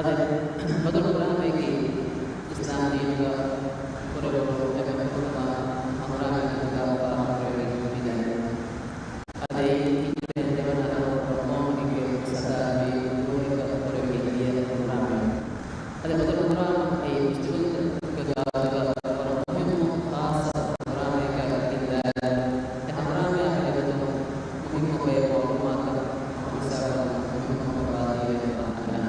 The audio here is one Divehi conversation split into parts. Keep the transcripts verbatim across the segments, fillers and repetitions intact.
އަދި ބަދަލު ކުރާމައަކީ އިސްލާމް ދީނުގަ ކުރެވުނު އެންމެ ފުރަތަމަ އިޙްރާމެއްގެ ގޮތުގަ ފާހަގަކުރެވިގެން މިދަނީ. އަދި އެއީ ހިޖުރީ ދެވަނަ އަހަރު ރަމަޟާންގެ ސަތާވީސް ދުވަހުގަ ކުރެވިގެން ދިޔަ އިޙްރާމެއް. އަދި ބަދަލު އިޙްރާމް އެއީ މުސްލިމުންގެ ގާތުގަ ވަރަށް މުހިއްމު ޚާއްޞަ އިޙްރާމެއްގަ ގިންދާ، އެ އިޙްރާމާ ބެހޭގޮތުން މުހިއްމު ބައެއް މަޢުލޫމާތު ހަމަ ހިސާބަށް މުހިއްމު ކަމަށް ވާތީވެ ވާނެ.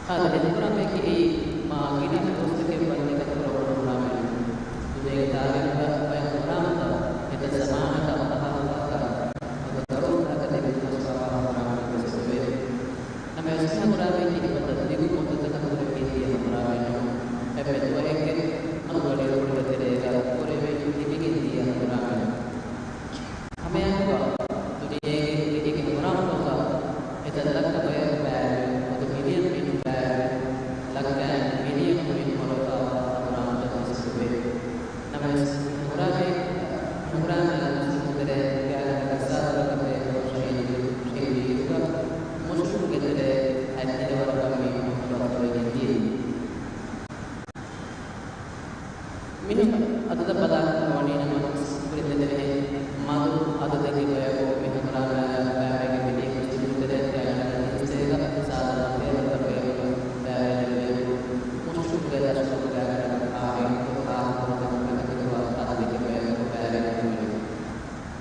އާދެ، އިޙްރާމަކީ އެއީ މާ ގިނަ ދުވަސްތަކެއް ވަންދެން ކުރެވުނު އިޙްރާމެއް. ދުނިޔޭގެ ތާރީޚުގަ ބައެއް އިޙްރާމްތައް އެތައް ޒަމާނަކަށް ފަހަރު ފަހަކަށް ނުވަ ދަރުން ފަހަކަށް ތިބި ދުވަސް ފަހަރު އިޙްރާމެއް ވެސް ވެއެވެ. ނަމަވެސް މި އިޙްރާމަކީ އެފަދަ ދިގު މުއްދަތަކަށް ކުރެވިގެން ދިޔަ އިޙްރާމެއް ނޫން. އެންމެ ދުވަހެއްގެ މަދު ގަޑިއިރުކޮޅުގެ ތެރޭގަ ކުރެވި ތިބިގެން ދިޔަ އިޙްރާމެއް. ހަމައެއާއެކުގަ ދުނިޔޭގެ އެކި އިޙްރާމްތަކުގަ އެތައް ލައްކަ ބަޔަކު ބައިވެ، އަދި މިލިއަން މީހުން ބައިވެ، ލައްކައިން މިލިއަން މީހުން ހުރެފާ އިޙްރާމްތައް ވެސް ވެއްޖެ. ނަމަވެސް އިޙްރާމެއް، އިޙްރާމާ މުސްލިމުން ތެރޭ ގާތްގަނޑަކަށް ސާދަ ވަރަކަށް ބޭކަލުން ޝަހީދު، ޝަހީދުވި އިރުގަ މުސްލިމުންގެ ތެރޭ ހަތް ދިހަ ވަރަކަށް މީހުން ވަފާތުވެގެން ދިޔައީ. މިހެން އަދަދަށް ބަލާލަން ވަނީ ނަމަވެސް، ކުރިން ދެންނެވިހެން މަދު އަދަދެއްގެ ބަޔަކު މި އިޙްރާމާ ބައިވެގެން މިދިޔަ މުސްލިމުން ތެރޭ ގާތްގަނޑަކަށް ތިރީސް ތޭރަ ސާދަ ތޭރަ ވަރަކަށް ބޭކަލުން ބައިވެގެން މުސްލިމުންގެ ދަށުތަކުގެ ގާތްގަނޑަކަށް އާވެ އެކޮށް އާ ކުރުމުގެ އަދަދެއްގެ ބަޔަކު ބައިވެގެން މި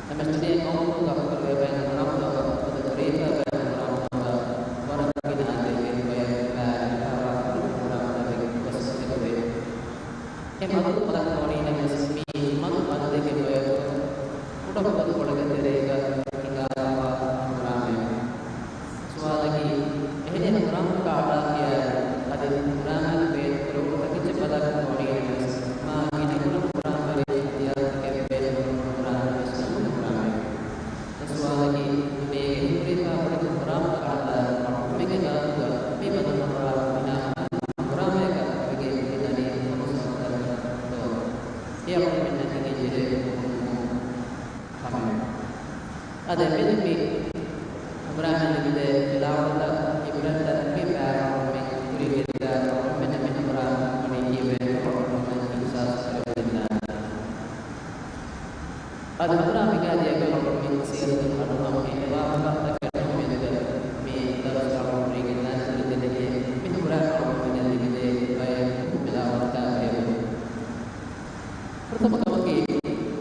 ނަމަވެސް މިދިޔަ ޤައުމުތަކުގަ ކުރެވޭ ބައެއް އިޙްރާމްތަކުގަ އަދި ކުރީގަ ބައެއް އިޙްރާމްތަކުގަ ވަރަށް ގިނަ އަދަދެއްގެ ބަޔަކު ބައިވެރިވެފައިވާ އިޙްރާމްތަކެއް ގޮސް އެކުވޭ. އެ މަދު ބަލަން ނޫނީ ނަމަވެސް މި މަދު އަދަދެއްގެ ބަޔަކު ކުޑަ ފުދުކޮޅެއްގެ ތެރޭގަ ހިނގާފައިވާ އިޙްރާމެއް. ސުވާލަކީ، އެހެނިހެން އިޙްރާމްތަކާ އަޅާ ކިޔާ އަދި އިޙްރާމަށް ބޭނުންކުރެވުނު ތަކެއްޗެއް ބަލަން ނޫނީ ނަމަވެސް، މާ ގިނަ ކުޑަ އިޙްރާމްވެރި އިޚްތިޔާރުތަކެއް ބޭނުންކުރުނު އިޙްރާމެއް ވެސް ނަމުނު އިޙްރާމެއް. ސުވާލަކީ، ދުނިޔޭގެ ހިންގުރިފާ ހުރި އިޙްރާމްތަކާ އަޅާ އަޅުގަނޑުމެންގެ ގާތުގަ މި މަދު އިޙްރާމް މިހާ އިޙްރާމެއްގަ ވެގެން މިދަނީ ކޮން ސަބަބަކަށްތޯ؟ އެ އަޅުގަނޑުމެންނަށް އެނގެންޖެހޭ މުހިންމު ކަމެއް. އަދި މިއަދު މި އިޙްރާމަށް ލިބިދޭ ފިލާވަޅުތައް، އިބްރަތްތައް މި ބައި އަޅުގަނޑުމެން ކުރިން ގެންދާ އަޅުގަނޑުމެންނަށް މި އިޙްރާމް ވަނީ ކީއްވެ އަޅުގަނޑުމެން އިޙްސާސް ކުރެވިގެންދާނެ. އަދި އިޙްރާމް ހިނގާދިޔަ ގޮތް އަޅުގަނޑުމެން ސީރަތުން އަޑުއަހަން މި އެވާހަކަ ދައްކަން މިއަދުގެ މި ދަރުސް އަޅުގަނޑު ކުރިން ގެންދާނެ ކުރިން ދެންނެވި މި އިޙްރާމް އަޅުގަނޑުމެންނަށް ލިބިދޭ ބައެއް ފިލާވަޅުތައް ބެހޭ. ފުރަތަމަ ކަމަކީ،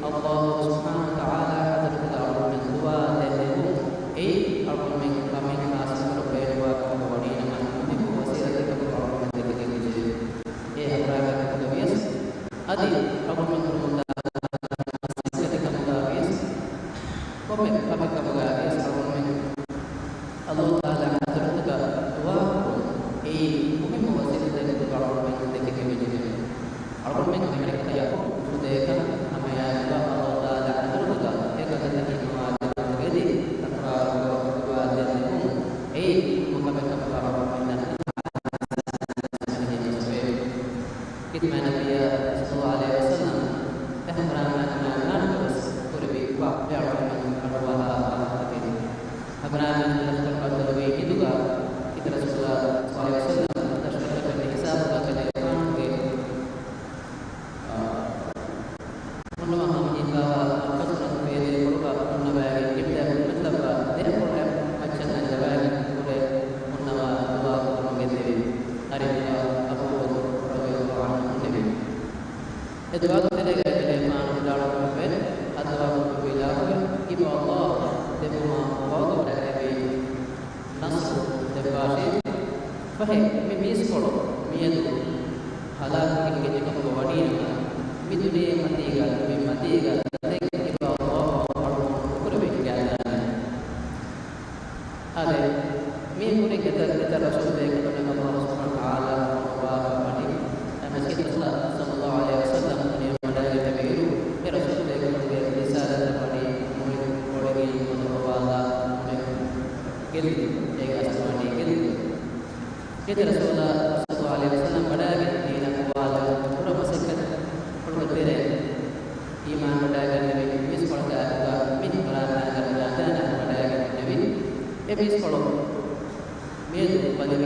ﷲ ސުބްޙާނަހޫ ވަތަޢާލާ ޙަޟްރަތުގަ އަޅުގަނޑުމެން ދުޢާ ދެންނެވުން. އެއީ އަޅުގަނޑުމެން ކަމެއް ހާސިލްކުރަން ބޭނުންވާ ކަމަކަށް ވަނީ ނަމަ، މުހިއްމު ވަސީލަތެއް ކަމަކަށް އަޅުގަނޑުމެން ދެކިގެން މިޖެހޭ. އެ އިޙްރާމާ ކަމުގަ ވިޔަސް، އަދި އަޅުގަނޑުމެން ކުރަމުންދާ މަސައްކަތެއް ކަމުގަ ވިޔަސް، ކޮންމެ ކަމެއް ކަމުގަ ވިޔަސް އަޅުގަނޑުމެން ﷲ ތަޢާލާ ޙަޟްރަތުގަ ދުޢާ ކުރުން އެއީ މުހިއްމު ވަސީލަތެއް ކަމަކަށް އަޅުގަނޑުމެން ދެކިގެން މިޖެހޭ. އަޅުގަނޑުމެން ހަމައެކަނި ކަޔަކު ފުދޭކަން ހަމަޔާގަ ﷲ ތަޢާލާ ޙަޟްރަތުގަ އެކަންތައްތަކީ މަވާދިން ގެދި ތަކުރާރުކޮށް ދުޢާ ދެންނެވުން އެއީ މުހިއްމު ކަމެއް ކަމަކަށް އަޅުގަނޑުމެންނަށް ކިތަންމެ ނަބިއްޔާ ޞައްލަﷲ ޢަލައިހި ވަސައްލަމަ އެ އިޙްރާމާ ނަމާދާނަކަށް ވެސް ކުރެވި ވާހަކަ އަޅުގަނޑުމެން އަޑުއަހާ ވާހަކަތަކެއް. އިޙްރާމު ލަޝްކަރު ބައްދަލުވީ ހިނދުގަ ކިތަންމެ ރަސޫލާ ޞައްލަﷲ ޢަލައިހި ވަސައްލަމަ ލަޝްކަރުތަކެއް ހިސާބުގަ ކަލޭގެފާނުގެ، އާ، ހުންނަވާ ހަމަޖެހިފައިވާ މައްކަސް ނަދު ފޭލޭ ކޮޅުގަ ހުންނަވައިގެން ކިބްލާ ބުންމަތިލައްވާ ދެ ކޮޅަށް މައްޗަށް އަންނަވައިގެން ކުރެ ހުންނަވާ ދުޢާ ކުރުމުން ގެންދެވި. އަރިހުގަ އަބޫބަކުރު ރަޟިޔަﷲ ޢަންހު ހުންނެވި. އެ ދުޢާގެ ތެރޭގައި ކަލޭގެފާނު ވިދާޅުވެފަ އެވެ. އައްލާހު އިލާހުވެ، ކިބައިން އައްލާހު ދެއްވުމަށް ވަޢުދު ކުރެއްވި ނަޞްރު ދެއްވާށޭ. ފަހެ، މި މީސްކޮޅު މިއަދު ހަލާކުވެގެން ކަމުގަ ވަނީނަމަ، މި ދުނިޔެ މަތީގަ، މި މަތީގަ ދެން ކިބައިން އައްލާހު އަޅުގަނޑު ނުކުރެވިގެން ދާނެ. އާދެ، މީ ކުރިން އެތައް، އެތައް ރަސޫލު ބޭކަލުންނަށް އައްލާހު ސުބްޙާނަހޫ ވަތަޢާލާ ވަޙީ ވަޑައިގެންނެވި އިރު، އެ ރަސޫލު ބޭކަލުންގެ ރިސާލަތަށް ވަނީ މުޅި އޮޅިގެން މަދު އޮވާލާ މުޅި ގެއްލި، އޭގެ އަސްލު ވަނީ ގެއްލި. އޭގެ ރަސޫލާ ޞައްލަﷲ ޢަލައިހި ވަސައްލަމަ ވަޑައިގެން ދީނަށް އޮވާލުމަށް ކުރާ މަސައްކަތް ކޮޅުގެ ތެރެއިން އީމާން ވަޑައިގެންނެވި މީސްކޮޅަކާ އެކުގަ މި އިޙްރާމާ ނަމާދާނަ ވަޑައިގެންނެވި. އެ މީސްކޮޅު މިއަދު ބަލި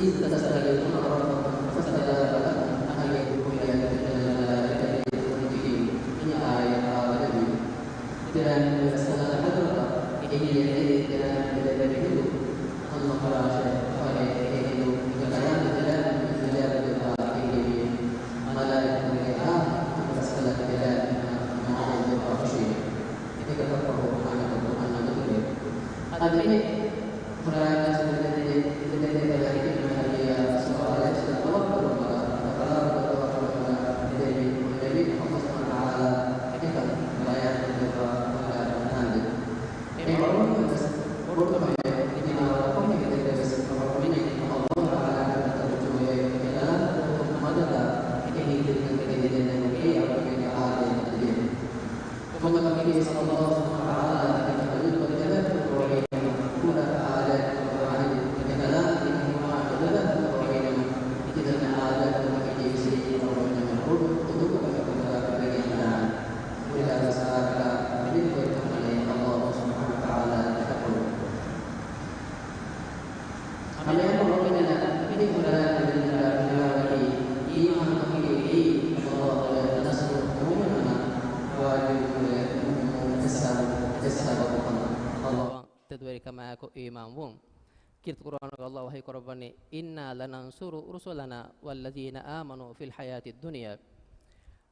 إذ تستغيثون ربكم فاستجاب لكم أني ممدكم بألف من الملائكة مردفين. މި އާޔަތާ ބަދަލުވި. ތިލާމެން ވެސް އަސްލަ ހަދުރަތަށް އެހީ އެހީ ތިލާމެން ބެލެވި ހިނދު ހަމަ ފަރާށެ ފަހެ އެހިނދު އެކަލާނގެ ތިލާމެން އިޖާބަ ދެއްވާ އެހީވި. މަލާއިކަތުންގެ އާ ހަމަ ރަސްކަލާނގެ ތިލާމެން މާދެއްވާ ހުށީ. އެކަކަށްފަހު ހަނަފަތު އަންނަ ގޮތުގެ އަދި މި ކުރާގަސް ދެންނެވި ދެންނެވި ބަލައިގެން މާލިޔާ ސުވާލެއް ނަވަކަރުމަކަށް ތަކަރާރު ކޮށްލަވާފަ ދެންނެވި ކުރެވި އައްލާހު ސުބްޙާނަހޫ ވަތަޢާލާ އެކަން ބަޔާންކޮށްދެއްވާ ކުރާގަންނާނެ. އެ މަޢުލޫމަތް ވެސް ބޮޑު ކަމެއް ދިމާވާ ކޮންމެ ގެއެއްގަވެސް މުއުމިނެއް އައްލާހު ތަޢާލާއަށްޓަކާ ރުޖޫޢަވެ އެކަލާނގެ ރަސްކަލާނގެ މަދަދާ އެހީ ދެންނެވުން އެ އަޅުގަނޑުގެ އާދޭ ނެތިވެ. ކޮންމެ ކަމަކީވެސް އައްލާހު ސުބްޙާނަހޫ ވަތަޢާލާ އެކަން ގަބޫލުކޮށްލަން ކުރެވޭނަމަ، ކުޑަ އާދައަކަށް ވާހިދު އެކަލާނގެ ހިމާޔަތު ލަބާ ކުރެވޭނަމަ، އެކި ދަންނަ އާދައަކުން އެކި ވިސްނީ އަޅުގަނޑުމެންނަށް ބޮޑު އުނދަގޫކަމެއް ކަމުގަ ވެގެންދާނެ. ހުރިހާ ވެސް ކަހަލަ ބިންގޮތްކަން އަނެއް އައްލާހު ސުބްޙާނަހޫ ވަތަޢާލާގެ އަތުން. ހަމައެކަނި މުއުމިނުންނަށް މި ކުރާނެ މިންނަ މިވާވަކީ އީމާންކަމުގެ އެއީ އައްލާހުގެ ނަޞްރު މުއުމިނުންނަށް ވާޖިބުކުރެ މުއުމިނުން ހިސާބު ހިސާބުކޮށް އައްލާހު ތެދުވެރިކަމާއެކު އީމާންވުން. ކީރިތި ޤުރުއާނުގަ އައްލާހު ވަޙީ ކުރައްވަނީ، إنا لننصر رسلنا والذين آمنوا في الحياة الدنيا.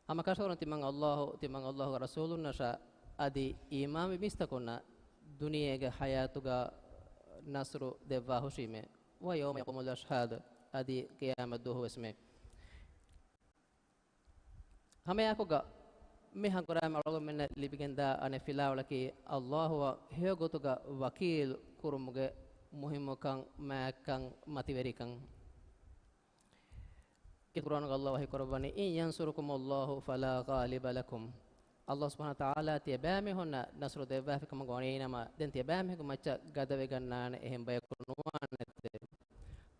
ހަމަ ކަށަވަރުން ތިމަން އައްލާހު، ތިމަން އައްލާހުގެ ރަސޫލުންނަށާ އަދި އީމާންވި މީސްތަކުންނަށް ދުނިޔޭގެ ޙަޔާތުގަ ނަޞްރު ދެއްވާ ހުށީމޭ. ويوم يقوم الأشهاد، އަދި ޤިޔާމަތް ދުވަހުވެސްމޭ. ހަމައެއާއެކުގަ މި ހަނގުރާމަ އަޅުގަނޑުމެންނަށް ލިބިގެންދާ އަނެއް ފިލާވަޅަކީ އައްލާހުއަށް ހެޔޮ ގޮތުގަ ވަކީލު ކުރުމުގެ މުހިއްމުކަން، މާތްކަން، މަތިވެރިކަން. ކީރިތި ޤުރުއާނުގަ އައްލާހު ވަޙީ ކުރައްވަނީ، إن ينصركم الله فلا غالب لكم. އައްލާހު ސުބްޙާނަހޫ ވަތަޢާލާ ތިޔަބައިމީހުންނަށް ނަޞްރު ދެއްވާފި ކަމުގަ ވަނީނަމަ، ދެން ތިޔަބައިމީހުންގެ މައްޗަށް ގަދަވެގަންނާނެ އެހެން ބަޔަކު ނުވާނެތެ.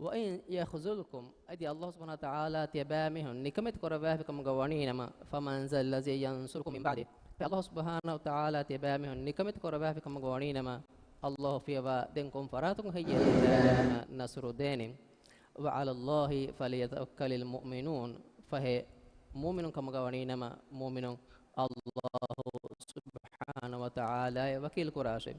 وإن يخذلكم، އަދި އައްލާހު ސުބްޙާނަހޫ ވަތަޢާލާ ތިޔަބައިމީހުން ނިކަމެތި ކުރައްވާފި ކަމުގަ ވަނީނަމަ، فمن ذا الذي ينصركم من بعده، އައްލާހު ސުބްޙާނަހޫ ވަތަޢާލާ ތިޔަބައިމީހުން ނިކަމެތި ކުރައްވާފި ކަމުގަ ވަނީނަމަ، އައްލާހު ފިޔަވާ ދެން ކޮން ފަރާތަކުން ހެއްޔޭ ތިޔަބައިމީހުންނަށް ނަޞްރު ދޭނީ؟ وعلى الله فليتوكل المؤمنون، ފަހެ މުއުމިނުން ކަމުގަ ވަނީނަމަ، މުއުމިނުން އައްލާހު ސުބްޙާނަހޫ ވަތަޢާލާއަށް ވަކީލު ކުރާށޭ.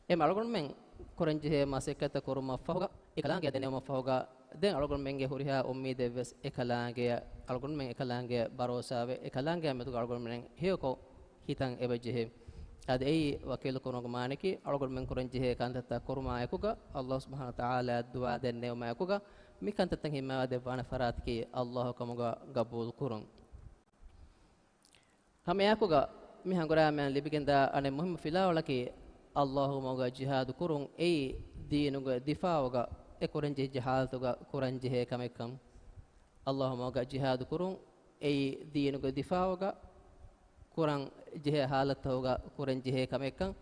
އެ އަޅުގަނޑުމެން ކުރަންޖެހޭ މަސައްކަތްތައް ކުރުމަށްފަހުގަ، އެ ކަލާނގެ ދެނެވުމަށް ފަހުގަ، ދެން އަޅުގަނޑުމެންގެ ހުރިހާ އުއްމީދެއްވެސް އެ ކަލާނގެއަށް، އަޅުގަނޑުމެން އެ ކަލާނގެއަށް ބަރޯސާވެ، އެ ކަލާނގެއާ މެދުގަ އަޅުގަނޑުމެން ހެޔޮކޮށް ހިތަށް އެބަޖެހޭ. އަދި އެއީ ވަކީލު ކުރުމުގެ މާނައަކީ، އަޅުގަނޑުމެން ކުރަންޖެހޭ ކަންތައްތައް ކުރުމާއެކުގަ، އައްލާހު ސުބްޙާނަހޫ ވަތަޢާލާއަށް ދުޢާ ދެންނެވުމާއެކުގަ، މި ކަންތައްތައް ހިމައިވާ ދެއްވާނެ ފަރާތަކީ އައްލާހު ކަމުގަ ގަބޫލު ކުރުން. ހަމައެއާއެކުގަ މި ހަނގުރާމައިން ލިބިގެންދާ އަނެއް މުހިއްމު ފިލާވަޅަކީ، އައްލާހު މަގުގަ ޖިހާދު ކުރުން އެއީ ދީނުގެ ދިފާޢުގަ އެ ކުރަންޖެހިއްޖެ ޙާލަތުގަ ކުރަންޖެހޭ ކަމެއްކަން. އައްލާހު މަގުގަ ޖިހާދު ކުރުން އެއީ ދީނުގެ ދިފާޢުގަ ކުރަން ޖެހޭ ޙާލަތުތަކުގަ ކުރަން ޖެހޭ ކަމެއްކަން.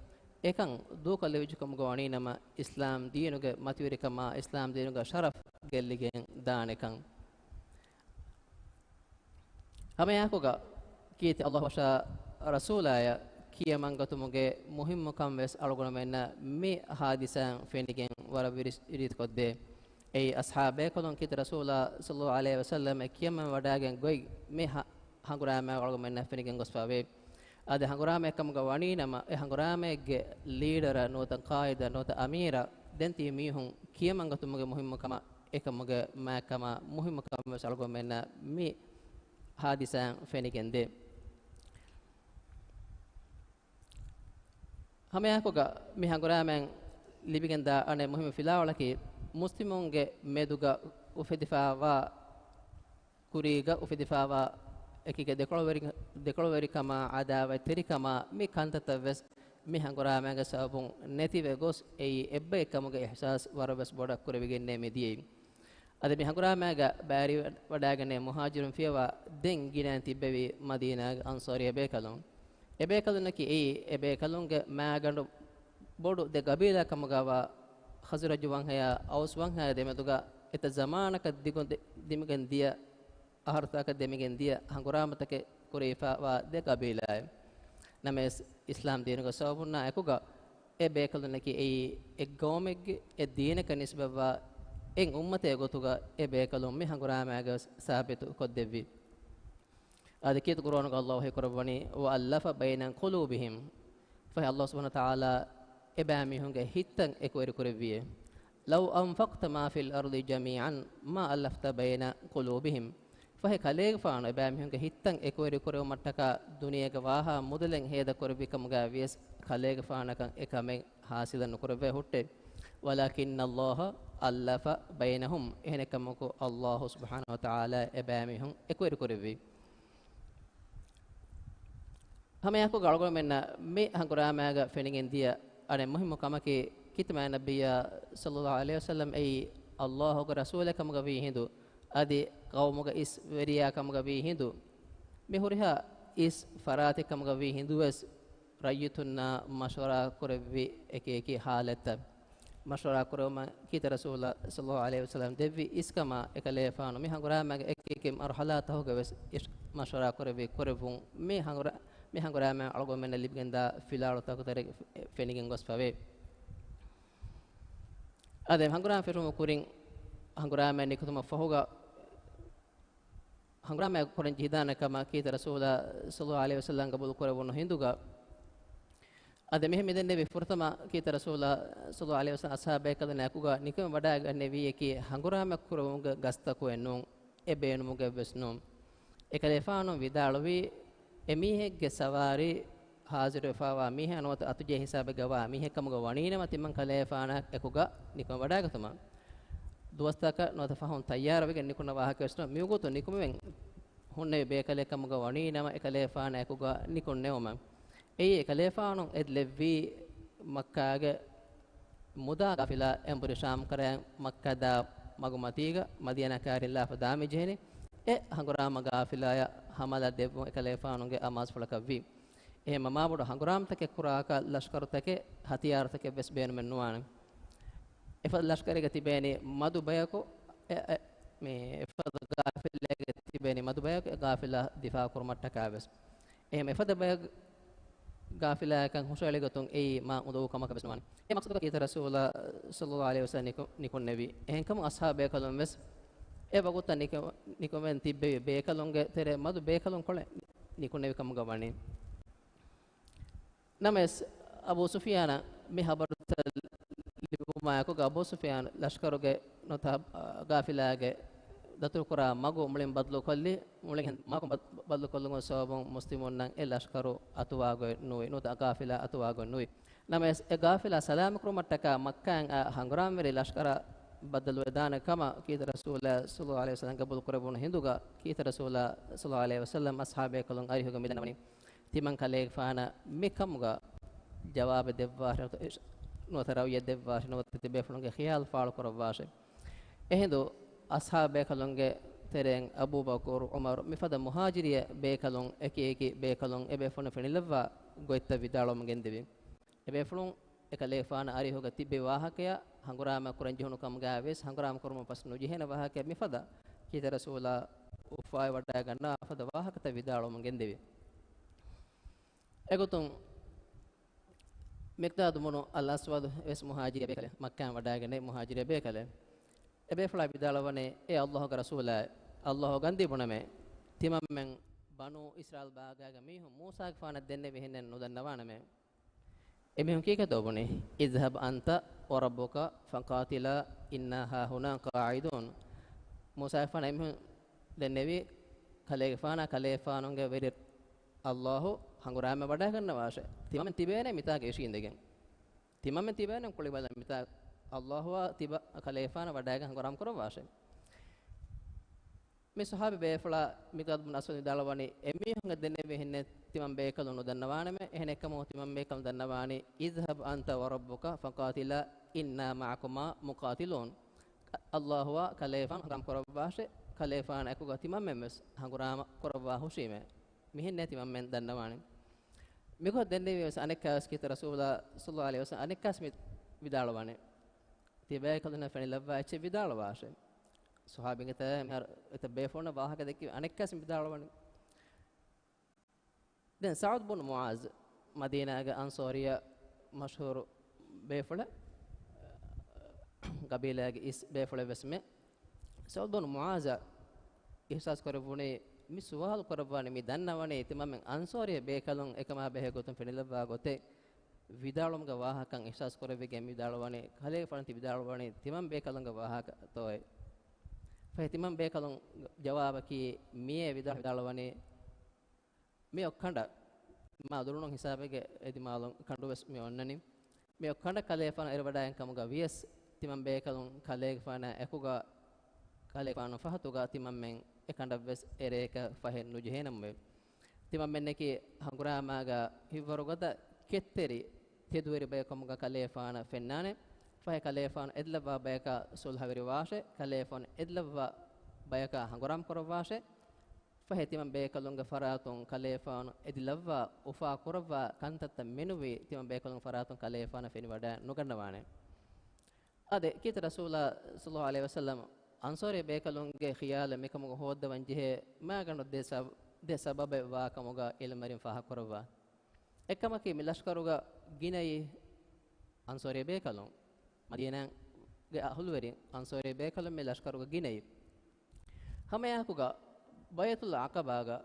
އެކަން ދޫކޮށްލެވިއްޖެ ކަމުގަ ވަނީނަމަ، އިސްލާމް ދީނުގެ މަތިވެރިކަމާ، އިސްލާމް ދީނުގެ ޝަރަފް ގެއްލިގެން ދާނެކަން. ހަމައެއާއެކުގަ ކީރިތި އައްލާހުއަށާ ރަސޫލާޔަށް ކިޔަމަންގަތުމުގެ މުހިއްމުކަން ވެސް އަޅުގަނޑުމެންނަށް މި ޙާދިސާއިން ފެނިގެން ވަރަށް ވިރި-، ވިރިތިކޮށްދޭ. އެއީ އަޞްޙާބު ބޭކަލުން ކީރިތި ރަސޫލާ ޞައްލައްލާހު ޢަލައިހި ވަސައްލަމަށް ކިޔަމަން ވަޑައިގެން ގޮތް މި ޙަ-، ހަނގުރާމައިން އަޅުގަނޑުމެންނަށް ފެނިގެން ގޮސްފަވޭ. އަދި ހަނގުރާމައެއްކަމުގަ ވަނީނަމަ، އެ ހަނގުރާމައެއްގެ ލީޑަރަށް ނުވަތަ ޤާއިދަށް ނުވަތަ އަމީރަށް ދެން ތިބި މީހުން ކިޔަމަންގަތުމުގެ މުހިއްމުކަމަށް، އެކަމުގެ މާތްކަމާ މުހިއްމުކަމެއް ވެސް އަޅުގަނޑުމެންނަށް މި ޙާދިސާއިން ފެނިގެންދޭ. ހަމައެއާއެކުގަ މި ހަނގުރާމައިން ލިބިގެންދާ އަނެއް މުހިއްމު ފިލާވަޅަކީ، މުސްލިމުންގެ މެދުގަ އުފެދިފައިވާ، ކުރީގަ އުފެދިފައިވާ އެކީގެ ދެކޮޅުވެރި-، ދެކޮޅުވެރިކަމާ، ޢަދާވަތްތެރިކަމާ މި ކަންތައްތައް ވެސް މި ހަނގުރާމައިގެ ސަބަބުން ނެތިވެ ގޮސް އެއީ އެއްބައެއްކަމުގެ އިޙްސާސް ވަރަށްވެސް ބޮޑަށް ކުރެވިގެންނޭ މިދިޔައީ. އަދި މި ހަނގުރާމައިގަ ބައިވެރިވަޑައިގެންނޭ މުހާޖިރުން ފިޔަވާ ދެން ގިނައިން ތިއްބެވީ މަދީނާގެ އަންޞާރީ ބޭކަލުން. އެ ބޭކަލުންނަކީ އެއީ އެ ބޭކަލުންގެ މާގަނޑު ބޮޑު ދެ ގަބީލާ ކަމުގަވާ ޚަޒުރަޖު ވަންހަޔާ އައުސް ވަންހަޔާ ދެމެދުގަ އެތައް ޒަމާނަކަށް ދިގު ދެ-، ދިމިގެން ދިޔަ އަހަރުތަކަށް ދެމިގެން ދިޔަ ހަނގުރާމަތަކެއް ކުރެވިފައިވާ ދެ ގަބީލާއެއް. ނަމަވެސް، އިސްލާމް ދީނުގެ ސަބަބުންނާ އެކުގަ އެ ބޭކަލުންނަކީ އެއީ އެއްގައުމެއްގެ އެއް ދީނަކަށް ނިސްބަތްވާ އެއް އުއްމަތެއް ގޮތުގަ އެ ބޭކަލުން މި ހަނގުރާމައިގަ ސާބިތު ކޮށްދެއްވި. އާދެ، ކީރިތި ޤުރުއާނުގަ ﷲ ވަޙީ ކުރައްވަނީ، "وألف بين قلوبهم." ފަހެ ﷲ ސުބްޙާނަހޫ ވަތަޢާލާ އެބައިމީހުންގެ ހިތްތައް އެކުވެރި ކުރެއްވިއޭ. "لو أنفقت ما في الأرض جميعا ما ألفت بين قلوبهم." ފަހެ ކަލޭގެފާނު އެބައިމީހުންގެ ހިތްތައް އެކުވެރި ކުރެވުމަށްޓަކާ ދުނިޔޭގެ ވާހާ މުދަލެއް ހޭދަ ކުރެއްވި ކަމުގައި ވިޔަސް ކަލޭގެފާނަކަށް އެ ކަމެއް ހާސިލެއް ނުކުރެވޭ ހުއްޓެ. "ولكن الله ألف بينهم." އެހެނެއްކަމަކު، ﷲ ސުބްޙާނަހޫ ވަތަޢާލާ އެބައިމީހުން އެކުވެރި ކުރެއްވި. ހަމައެއާއެކު އަޅުގަނޑުމެންނަށް މި ހަނގުރާމައިގަ ފެނިގެން ދިޔަ އަނެއް މުހިއްމު ކަމަކީ، ކިތަމާ ނަބިއްޔާ ޞައްލައްލާހު ޢަލައިހި ވަސައްލަމް އެއީ ﷲގެ ރަސޫލެއް ކަމުގަ ވީ ހިނދު، އަދި ޤައުމުގެ އިސް ވެރިޔާ ކަމުގަ ވީ ހިނދު، މި ހުރިހާ އިސް ފަރާތެއް ކަމުގަ ވީ ހިނދުވެސް، ރައްޔިތުންނާ މަޝްވަރާ ކުރެއްވި އެކި އެކި ޙާލަތްތައް މަޝްވަރާ ކުރެވުމަށް ކީރިތި ރަސޫލާ ޞައްލައްލާހު ޢަލައިހި ވަސައްލަމް ދެއްވި އިސްކަމާ، އެކަލޭފާނު މި ހަނގުރާމައިގެ އެކި އެކި މަރުޙަލާތަކުގަ ވެސް އިސް މަޝްވަރާ ކުރެއްވި ކުރެއްވުން މި ހަނގުރާ-، މި ހަނގުރާމައިން އަޅުގަނޑުމެންނަށް ލިބިގެންދާ ފިލާވަޅުތަކުގެ ތެރޭގަ ފެ-، ފެނިގެން ގޮސްފަވޭ. އާދެ، ހަނގުރާމަ ފެށުމުގެ ކުރިން ހަނގުރާމައިން ނިކުތުމަށް ފަހުގަ، ހަނގުރާމަ ކުރަން ޖެހިދާނެ ކަމަށް ކީރިތި ރަސޫލާ ޞައްލައްލާހު ޢަލައިހި ވަސައްލަމް ޤަބޫލު ކުރެވުނު ހިނދުގަ، އަދި މިހެން މިދެންނެވި ފުރަތަމަ ކީރިތި ރަސޫލާ ޞައްލައްލާހު ޢަލައިހި ވަސައްލަމް އަޞްޙާބު ބޭކަލުންނާ އެކުގަ ނިކުމެ ވަޑައިގަންނެވީ އެކި ހަނގުރާމަ ކުރެވުމުގެ ގަސްތަކު ނޫން، އެ ބޭނުމުގައެއް ވެސް ނޫން. އެކަލޭފާނު ވިދާޅުވީ، އެމީހެއްގެ ސަވާރީ ހާޒިރުވެފައިވާ މީހާ ނުވަތަ އަތުޖެހި ހިސާބެއްގަވާ މީހެއްކަމުގަ ވަނީނަމަ ތިމަން ކަލޭފާނާ އެކުގަ ނިކުމެ ވަޑައިގަތުމަށް. ދުވަސްތަކަށް ނުވަތަ ފަހުން ތައްޔާރުވެގެން ނިކުންނަ ވާހަކަވެސް ނޫން. މިވަގުތު ނިކުމެވެން ހުންނެވި ބޭކަލެއްކަމުގަ ވަނީނަމަ އެކަލޭފާނާ އެކުގަ ނިކުންނެވުމަށް. އެއީ އެކަލޭފާނު އެ ލެއްވީ މައްކާގެ މުދާ ގާފިލާ އެނބުރި ޝާމް ކަރައިން މައްކާ ދާ މަގުމަތީގަ މަދީނާ ކާރިން ލާފަ ދާމި ޖެހެނީ އެ ހަނގުރާމަ ގާފިލާޔަށް ހަމަލާ ދެއްވުން އެކަލޭފާނުގެ އަމާޒުފުޅަކަށްވީ. އެހެން މަމާބޮޑު ހަނގުރާމަތަކެއް ކުރާކަށް ލަޝްކަރުތަކެއް، ހަތިޔާރުތަކެއް ވެސް ބޭނުމެއް ނުވާނެ. އެފަދަ ލަޝްކަރެއްގަ ތިބޭނީ މަދު ބަޔަކު، އެ، އެ، މި އެފަދަ ގާފިލާގެ ތިބޭނީ މަދު ބަޔަކު އެ ގާފިލާ ދިފާޢު ކުރުމަށްޓަކާ ވެސް. އެހެން އެފަދަ ބަޔަކު ގާފިލާއަކަށް ހުށައެޅިގަތުން އެއީ މާ އުނދަގޫ ކަމަކަށް ވެސް ނުވާނެ. އެ މަޤްޞަދުގަ ކީރިތި ރަސޫލާ ޞައްލައްލާހު ޢަލައިހި ވަސައްލަމް ނިކު-، ނިކުންނެވި. އެހެންކަމުން އަޞްޙާބު ބޭކަލުން ވެސް އެ ވަގުތަށް ނިކު-، ނިކުމެން ތިއްބެވި ބޭކަލުންގެ ތެރޭ މަދު ބޭކަލުން ކޮޅެއް ނިކުންނެވި ކަމުގަ ވަނީ. ނަމަވެސް، އަބޫ ސުފިޔާނަށް މި ޚަބަރުތައް ލިބުމާއެކުގަ، އަބޫ ސުފިޔާން ލަޝްކަރުގެ ނުވަތަ ގާފިލާގެ ދަތުރުކުރާ މަގު މުޅިން ބަދަލުކޮށްލި، މުޅިން މަގު ބަދަ-، ބަދަލުކޮށްލުމުގެ ސަބަބުން މުސްލިމުންނަށް އެ ލަޝްކަރު އަތުވާގޮތް ނުވި، ނުވަތަ ގާފިލާ އަތުވާގޮތް ނުވި. ނަމަވެސް، އެ ގާފިލާ ސަލާމަތްކުރުމަށްޓަކާ މައްކާއިން އާ ހަނގުރާމަވެރި ލަޝްކަރާ ބައްދަލުވެދާނެ ކަމަށް ކީރިތި ރަސޫލާ ޞައްލައްލާހު ޢަލައިހި ވަސައްލަމް ޤަބޫލު ކުރެއްވުނު ހިނދުގަ، ކީރިތި ރަސޫލާ ޞައްލައްލާހު ޢަލައިހި ވަސައްލަމް އަޞްޙާބު ބޭކަލުން އަރިހުގަ މިދަންނަވަނީ، ތިމަން ކަލޭގެފާނަށް މިކަމުގަ ޖަވާބެއް ދެއްވާށޭ، ނުވަތަ ރައުޔެއް ދެއްވާށޭ، ނުވަތަ ތިބޭފުޅުންގެ ޚިޔާލު ފާޅު ކުރައްވާށޭ. އެހިނދު އަޞްޙާބު ބޭކަލުންގެ ތެރެއިން އަބޫބަކުރު، ޢުމަރު، މިފަދަ މުހާޖިރިއެއް ބޭކަލުން އެކި އެކި ބޭކަލުން އެބޭފުޅުން ފެނިލައްވާ ގޮތްތައް ވިދާޅުވަމުން ގެންދެވި. އެބޭފުޅުން އެކަލޭގެފާނަށް އަރިހުގަ ތިއްބެވި ވާހަކަޔާ، ހަނގުރާމަ ކުރަން ޖެހުނު ކަމުގައި ވެސް ހަނގުރާމަ ކުރުމަށް ފަސް ނުޖެހޭނެ ވާހަކަ މިފަދަ ކީރިތި ރަސޫލާ އުފާވެވަޑައިގަންނަވާ ފަދަ ވާހަކަތައް ވިދާޅުވަމުން ގެންދެވި. އެގޮތުން މިޤްދާދު ބުނު އަލް އަސްވަދު ވެސް މުހާޖިރެއް ބޭކަލެއް، މައްކާއިން ވަޑައިގެންނެވި މުހާޖިރެއް ބޭކަލެއް. އެބޭފުޅާ ވިދާޅުވަނީ، އޭ ﷲގެ ރަސޫލާ، ﷲ ގަންދީ ބުނަމޭ، ތިމަންމެން ބަނޫ އިސްރާއީލް ބާގާގެ މީހުން މޫސާގެފާނަށް ދެންނެވި ހިންނެއް ނުދަންނަވާނަމޭ. އެމީހުން ކީކޭތޯ ބުނީ؟ اذهب أنت وربك فقاتلا إنا هاهنا قاعدون. މޫސާގެފާނަށް އެމީހުން ދެންނެވީ، ކަލޭގެފާނާ ކަލޭގެފާނުގެ ވެރި ﷲ ހަނގުރާމަ ވަޑައިގަންނަވާށޭ. ތިމަންމެން ތިބޭނެ މިތާގަ އިށީނދެގެން. ތިމަންމެން ތިބޭނެ ކުޅިބަލަން މިތާ ﷲއާ ތިބަ ކަލޭގެފާނާ ވަޑައިގެން ހަނގުރާމަ ކުރައްވާށޭ. މި ޞަޙާބީ ބޭފުޅާ މިޤްދާދު ބުން އަސްވަދު ވިދާޅުވަނީ، އެމީހުންގެ ދެންނެވިހެންނެއް ތިމަން ބޭކަލުން ނުދަންނަވާނަމޭ، އެހެނެއްކަމުން ތިމަން ބޭކަލުން ދަންނަވާނީ، اذهب أنت وربك فقاتلا إنا معكما مقاتلون. ﷲ އާ ކަލޭފާނު ހަނގުރާމަ ކުރައްވާށޭ، ކަލޭފާނާ އެކުގަ ތިމަންމެން ވެސް ހަނގުރާމަ ކުރައްވާ ހުށީމޭ. މިހެންނޭ ތިމަންމެން ދަންނަވާނީ. މިގޮތަށް ދެންނެވީ ވެސް އަނެއްކާވެސް ކީރިތި ރަސޫލާ ޞައްލަﷲ ޢަލައިހި ވަސައްލަމަ އަނެއްކާވެސް މި ވިދާޅުވާނެ. ތިބޭކަލުންނަށް ފެނިލައްވާ އެއްޗެއް ވިދާޅުވާށޭ. ޞަޙާބީންގެ ތައްޔާ މިހާރު އެތައް ބޭފުޅުންނަށް ވާހަކަ ދެއްކި އަނެއްކާވެސް މި ވިދާޅުވާނެ. ދެން ސަޢުދު ބުން މުޢާޛު، މަދީނާގެ އަންޞާރިއްޔާ މަޝްހޫރު ބޭފުޅެއް، ޤަބީލާގެ އިސް ބޭފުޅެއް ވެސް މެ. ސަޢުދު ބުން މުޢާޛަށް އިޙްސާސް ކުރެއްވުނީ، މި ސުވާލު ކުރައްވާނީ، މި ދަންނަވަނީ ތިމަންމެން އަންޞާރީ ބޭކަލުން އެކަމާ ބެހޭ ގޮތުން ފެނިލައްވާ ގޮތެއް ވިދާޅުވުމުގެ ވާހަކަ އިޙްސާސް ކުރެއްވިގެން ވިދާޅުވަނީ، ކަލޭގެފާނު ތި ވިދާޅުވަނީ ތިމަން ބޭކަލުންގެ ވާހަކަތޯއޭ؟ ފަހެ ތިމަން ބޭކަލުން ޖަވާބަކީ މިއޭ ވިދާ-، ވިދާޅުވަނީ، މި އޮށް ކަނޑަށް މާ ދުރުނު ހިސާބެއްގެ އެދި މާލުން ކަނޑުވެސް މި އޮންނަނީ. މި އޮށް ކަނޑަށް ކަލޭފާނު އެރުވަޑައިގެން ކަމުގަ ވިޔަސް، ތިމަން ބޭކަލުން ކަލޭގެފާނާ އެކުގަ، ކަލޭގެފާނު ފަހަތުގަ ތިމަންމެން އެ ކަނޑަށްވެސް އެރޭކަށް ފަހެއް ނުޖެހޭނަމުވެ. ތިމަންމެންނަކީ ހަނގުރާމާގަ ހިތްވަރުގަދަ ކެތްތެރި ތެދުވެރި ބަޔަކު ކަމުގަ ކަލޭފާނަށް ފެންނާނެ. ފަހެ ކަލޭފާނު އެދިލައްވާ ބަޔަކާ ޞުލްޙަވެރިވާށޭ، ކަލޭފާނު އެދިލައްވާ ބަޔަކާ ހަނގުރާމަ ކުރައްވާށޭ. ފަހެ ތިމަން ބޭކަލުންގެ ފަރާތުން ކަލޭފާނު އެދިލައްވާ އުފާ ކުރައްވާ ކަންތައްތައް މެނުވީ ތިމަން ބޭކަލުން ފަރާތުން ކަލޭފާނަށް ފެނިވަޑައެއް ނުގަންނަވާނެ. އާދެ، ކީރިތި ރަސޫލާ ޞައްލަﷲ ޢަލައިހި ވަސައްލަމަ އަންޞާރީ ބޭކަލުންގެ ޚިޔާލެއް މިކަމުގަ ހޯއްދަވަން ޖެހޭ މާގަނޑު ދެ ސަބަ-، ދެ ސަބަބެއް ވާ ކަމުގަ ޢިލްމުވެރިން ފާހަގަކުރައްވާ. އެއްކަމަކީ، މި ލަޝްކަރުގަ ގިނައީ އަންޞާރީ ބޭކަލުން. މަދީނާގެ އަހުލުވެރިން އަންޞާރީ ބޭކަލުން މި ލަޝްކަރުގަ ގިނައީ. ހަމައެއާއެކުގަ ބައިޢަތުލް ޢަޤަބާގަ،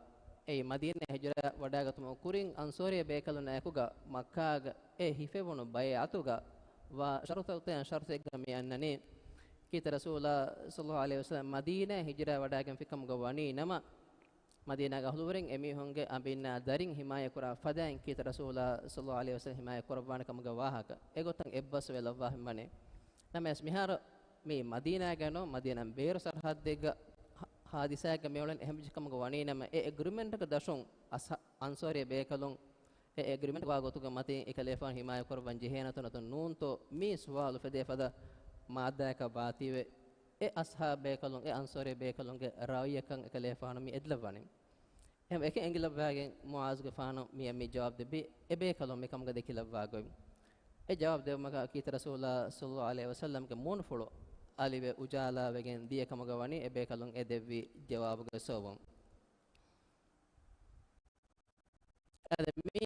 އެއީ މަދީނާ ހިޖުރަ ވަޑައިގަތުމުގެ ކުރިން އަންޞާރީ ބޭކަލުންނާ އެކުގަ މައްކާގަ އެ ހިފެވުނު ބައިޢަތުގަ ވާ ޝަރުޠުތައް އޮތެއް ޝަރުޠެއްގަ މި އަންނަނީ. ކީރިތި ރަސޫލާ ޞައްލަﷲ ޢަލައިހި ވަސައްލަމަ މަދީނާ ހިޖުރަ ވަޑައިގެންފި ކަމުގަ ވަނީ ނަމަ، މަދީނާގެ އަހުލުވެރިން އެމީހުންގެ އަނބިންނާ ދަރިން ހިމާޔަތްކުރާ ފަދައިން ކީރިތި ރަސޫލާ ޞައްލަﷲ ޢަލައިހި ވަސައްލަމަ ހިމާޔަތް ކުރައްވާނެ ކަމުގެ ވާހަކަ އެގޮތަށް އެއްބަސްވެލައްވާފައިވަނީ. ނަމަވެސް މިހާރު މި މަދީނާގަ ނޫން، މަދީނާ ބޭރު ސަރަހައްދެއްގަ ހާ-، ހާދިސާއެއްގަ މިއުޅެނީ. އެހެންވެއްޖެ ކަމުގަ ވަނީ ނަމަ، އެ އެގްރިމެންޓްގެ ދަށުން އަސް-، އަންޞާރީ ބޭކަލުން އެ އެގްރިމެންޓް ވާ ގޮތުގެ މަތިން އެކަލޭފާނު ހިމާޔަތް ކުރައްވަން ޖެހޭނަތޯ ނޫންތޯ މި ސުވާލު ފެދޭ ފަދަ މާއްދާއަކަށް ވާތީވެ، އެ އަޞްޙާބު ބޭކަލުން، އެ އަންޞާރީ ބޭކަލުންގެ ރައުޔަކަށް އެކަލޭފާނު މި އެދިލައްވަނީ. އެހެން އެކަން އެނގިލައްވާގެން މުޢާޛުގެފާނު މިއަށް މި ޖަވާބު ދެއްވީ، އެ ބޭކަލުން މިކަމުގަ ދެކިލައްވާ ގޮތް. އެ ޖަވާބު ދެއްވުމަކަށް ކީރިތި ރަސޫލާ ޞައްލަﷲ ޢަލައިހި ވަސައްލަމްގެ މޫނުފުޅު އަލިވެ އުޖާލާވެގެން ދިޔަ ކަމުގަ ވަނީ އެ ބޭކަލުން އެ ދެއްވި ޖަވާބުގެ ސަބަބުން. އާދެ، މި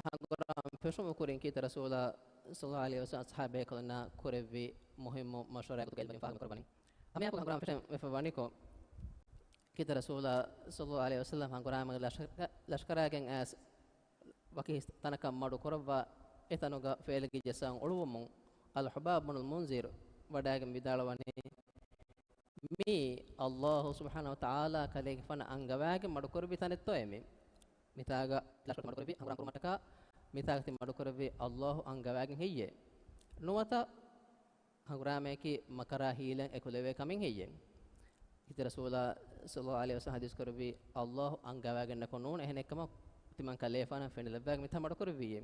ހަނގުރާމަ ފެށުމުގެ ކުރިން ކީރިތި ރަސޫލާ ޞައްލަﷲ ޢަލައިހި ވަސައްލަމަ އަޞްޙާބު ބޭކަލުންނާ ކުރެއްވި މުހިއްމު މަޝްވަރާއެއް ގޮތުގައި ޢިލްމުވެރިން ފާހަގަ ކުރައްވަނީ. ހަމައެއާއެކު ހަނގުރާމަ ފެށެން ވެފަ ވަނިކޮށް، ކީރިތި ރަސޫލާ ޞައްލަﷲ ޢަލައިހި ވަސައްލަމަ ހަނގުރާމަ ލަޝްކަ-، ލަޝްކަރާގެން އައިސް ވަކި ތަނަކަށް މަޑު ކުރައްވާ، އެތަނުގަ ފޭލިގި ޖައްސަން އުޅުވުމުން، އަލް ޙުބާބު ބުނުލް މުންޒިރު ވަޑައިގެން ވިދާޅުވަނީ، މީ ﷲ ސުބްޙާނަހޫ ވަތަޢާލާ ކަލޭގެފާނަށް އަންގަވާގެން މަޑުކުރެއްވި ތަނެއްތޯއޭ މީ؟ މިތާގަ ލަޝްކަރު މަޑުކުރެއްވި ހަނގުރާމަ ކުރުމަށްޓަކާ، މިތާގަ ތި މަޑުކުރެއްވި ﷲ އަންގަވާގެން ހެއްޔޭ؟ ނުވަތަ ހަނގުރާމައަކީ މަކަރާ ހީލަތް އެކުލެވޭ ކަމެއް ހެއްޔޭ؟ ކީރިތި ރަސޫލާ ޞައްލަﷲ ޢަލައިހި ވަސައްލަމަ ޙަދީޘް ކުރެއްވީ، ﷲ އަންގަވާގެންނަކު ނޫން، އެހެނެއްކަމަކު ތިމަން ކަލޭފާނަށް ފެނިލައްވާގެން މިތާ މަޑުކުރެއްވީއޭ.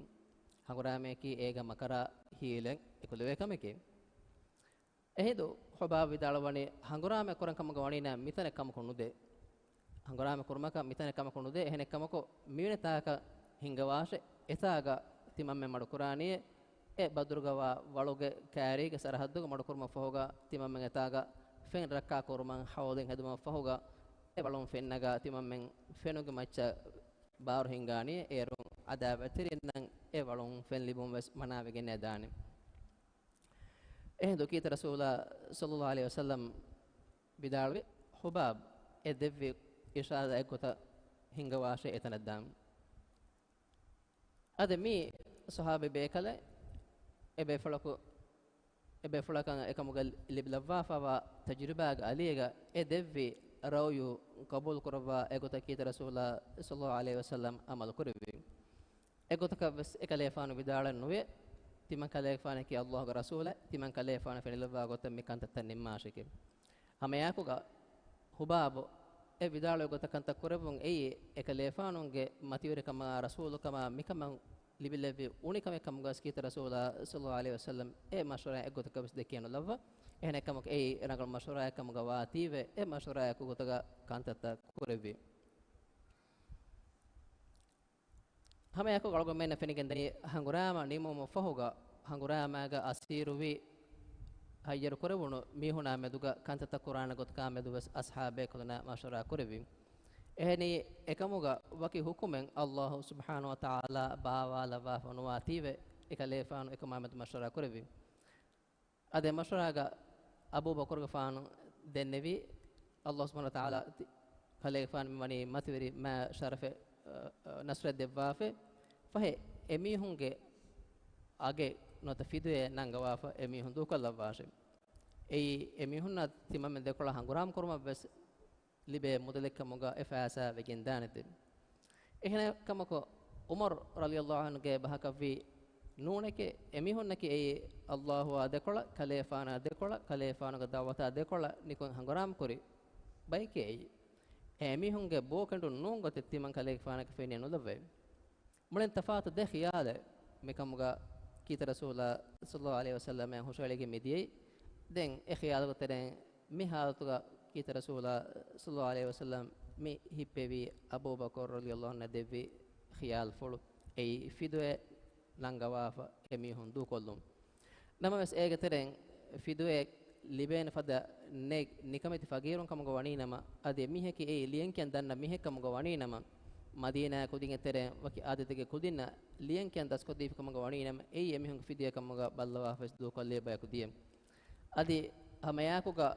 ހަނގުރާމައަކީ އޭގަ މަކަރާ ހީލަތް އެކުލެވޭ ކަމެކޭ. އެހިނދު ޚުބާބް ވިދާޅުވަނީ، ހަނގުރާމަ ކުރަން ކަމުގަ ވަނީނަމަ މިތަނެއް ކަމަކު ނުދޭ. ހަނގުރާމަ ކުރުމަކަށް މިތަނެއް ކަމަކު ނުދޭ. އެހެނެއް ކަމަކު މިވެނި ތާކަށް ހިންގަވާށޭ. އެތާގަ ތިމަންމެން މަޑުކުރާނީއޭ. އެ ބަދުރުގަ ވާ ވަޅުގެ ކާރީގެ ސަރަހައްދުގަ މަޑުކުރުމަށް ފަހުގަ ތިމަންމެން އެތާގަ ފެން ރައްކާ ކުރުމަށް ހައުދެއް ހެދުމަށް ފަހުގަ އެ ވަޅުން ފެން ނަގާ ތިމަންމެން ފެނުގެ މައްޗަށް ބާރު ހިންގާނީ. އޭރުން އަދާވަތްތެރިންނަށް އެ ވަޅުން ފެން ލިބުން ވެސް މަނާވެގެން އެދާނެ. އެހިނދު ކީރިތި ރަސޫލާ ޞައްލަﷲ ޢަލައިހި ވަސައްލަމަ ވިދާޅުވި، ޚުބާބް އެ ދެއްވި އިރުޝާދާ އެއްގޮތަށް ހިންގަވާށޭ އެތަނަށް ދާން. އަދި މި ޞަޙާބީ ބޭކަލެއް އެ ބޭފުޅަކު، އެ ބޭފުޅަކަށް އެކަމުގަ ލިބި ލައްވާފައިވާ ތަޖުރިބާގެ އަލިއެއްގަ އެ ދެއްވި ރައުޔު ޤަބޫލު ކުރައްވާ އެގޮތަށް ކީރިތި ރަސޫލާ ޞައްލަﷲ ޢަލައިހި ވަސައްލަމަ ޢަމަލު ކުރެއްވި. އެގޮތަކަށް ވެސް އެކަލޭފާނު ވިދާޅެއް ނުވޭ، ތިމަން ކަލޭގެފާނަކީ ﷲގެ ރަސޫލެއް، ތިމަން ކަލޭގެފާނަށް ފެނިލައްވާ ގޮތަށް މި ކަންތައްތައް ނިންމާށޭކޭ. ހަމައެއާއެކުގަ ހުބާބު އެ ވިދާޅުވި ގޮތަށް ކަންތައް ކުރެއްވުން އެއީ، އެކަލޭފާނުގެ މަތިވެރިކަމާ ރަސޫލުކަމާ މިކަމަށް ލިބިލެއްވި އުނިކަމެއް ކަމުގަސް ކީރިތި ރަސޫލާ ޞައްލައްލާހު ޢަލައިހި ވަސައްލަމް އެ މަޝްވަރާ އެއްގޮތަކަށް ވެސް ދެކޭ ނުލައްވާ. އެހެނެއްކަމަކު އެއީ ރަނގަޅު މަޝްވަރާއެއް ކަމުގަ ވާތީވެ، އެ މަޝްވަރާއެއް ގޮތުގަ ކަންތައްތައް ކުރެއްވި. ހަމައެކު އަޅުގަނޑުމެންނަށް ފެނިގެންދަނީ، ހަނގުރާމަ ނިމުމަށް ފަހުގަ، ހަނގުރާމައިގަ އަސީރުވި، ހައްޔަރު ކުރެވުނު މީހުނާ މެދުގަ ކަންތައްތައް ކުރާނެ ގޮތަކާ މެދު ވެސް އަޞްޙާބޭކަލުންނާ މަޝްވަރާ ކުރެއްވި. އެހެނީ، އެކަމުގަ ވަކި ހުކުމެއް އައްލާހު ސުބްޙާނަހު ވަތަޢާލާ ބާވާލައްވާފަ ނުވާތީވެ، އެކަލޭފާނު އެކަމާ މެދު މަޝްވަރާ ކުރެއްވި. އަދި މަޝްވަރާގަ އަބޫބަކުރުގެފާނު ދެންނެވި، އައްލާހު ސުބްޙާނަހު ވަތަޢާލާ ތި-، ކަލޭގެފާނު މިވަނީ މަތިވެރި މާ ޝަރަފެއް، އަ، އަ، ނަޞްރެއް ދެއްވާފަ. ފަހެ، އެމީހުންގެ އަގެއް ނުވަތަ ފިދުއެއް ނަންގަވާފަ އެމީހުން ދޫކޮށްލައްވާށެ. އެއީ، އެމީހުންނާ ތިމަންމެން ދެކޮޅަށް ހަނގުރާމަ ކުރުމަށް ވެސް ލިބޭ މުދަލެއްކަމުގަ އެ ފައިސާ ވެގެންދާނެތެ. އެހެނެއްކަމަކު، ޢުމަރު ރަޟިޔައްލާހު ޢަންހުގެ ބަހަކަށްވީ ނޫނެކޭ، އެމީހުންނަކީ އެއީ އައްލާހުއާ ދެކޮޅަށް، ކަލޭފާނާ ދެކޮޅަށް، ކަލޭފާނުގެ ދަޢުވަތާ ދެކޮޅަށް ނިކުތް ހަނގުރާމަ ކުރި ބައެކޭ އެއީ. އެމީހުންގެ ބޯ ކެނޑުން ނޫން ގޮތެއް ތިމަން ކަލޭގެފާނަކަށް ފެނިޔަ ނުލައްވައެވެ. މުޅިން ތަފާތު ދެ ޚިޔާލެއް މިކަމުގަ ކީރިތި ރަސޫލާ ޞައްލައްލާހު ޢަލައިހި ވަސައްލަމަށް ހުށައެޅިގެން މިދިޔައީ. ދެން އެ ޚިޔާލުގެ ތެރެއިން މި ޙާލަތުގަ ކީރިތި ރަސޫލާ ޞައްލައްލާހު ޢަލައިހި ވަސައްލަމް މި ހިއްޕެވީ އަބޫބަކުރު ރަޟިޔައްލާހު ޢަންހު ދެއްވި ޚިޔާލުފުޅު. އެއީ ފިދުއެއް ނަންގަވާފަ އެމީހުން ދޫކޮށްލުން. ނަމަވެސް އޭގެ ތެރެއިން ފިދުއެއް ލިބޭނެ ފަދަ ނެތް ނިކަމެތި ފަގީރުން ކަމުގަ ވަނީނަމަ، އަދި އެމީހަކީ އެއީ ލިޔެންކިޔަން ދަންނަ މީހެއް ކަމުގަ ވަނީނަމަ، މަދީނާ ކުދިންގެ ތެރެއިން ވަކި އަދަދެއްގެ ކުދިންނަށް ލިޔެންކިޔަން ދަސްކޮށްދީފި ކަމުގަ ވަނީނަމަ، އެއީ އެމީހުންގެ ފިދުޔަ ކަމުގަ ބައްލަވާފަވެސް ދޫކޮށްލިޔެ ބަޔަކު ދިޔަ. އަދި ހަމައެއާއެކުގަ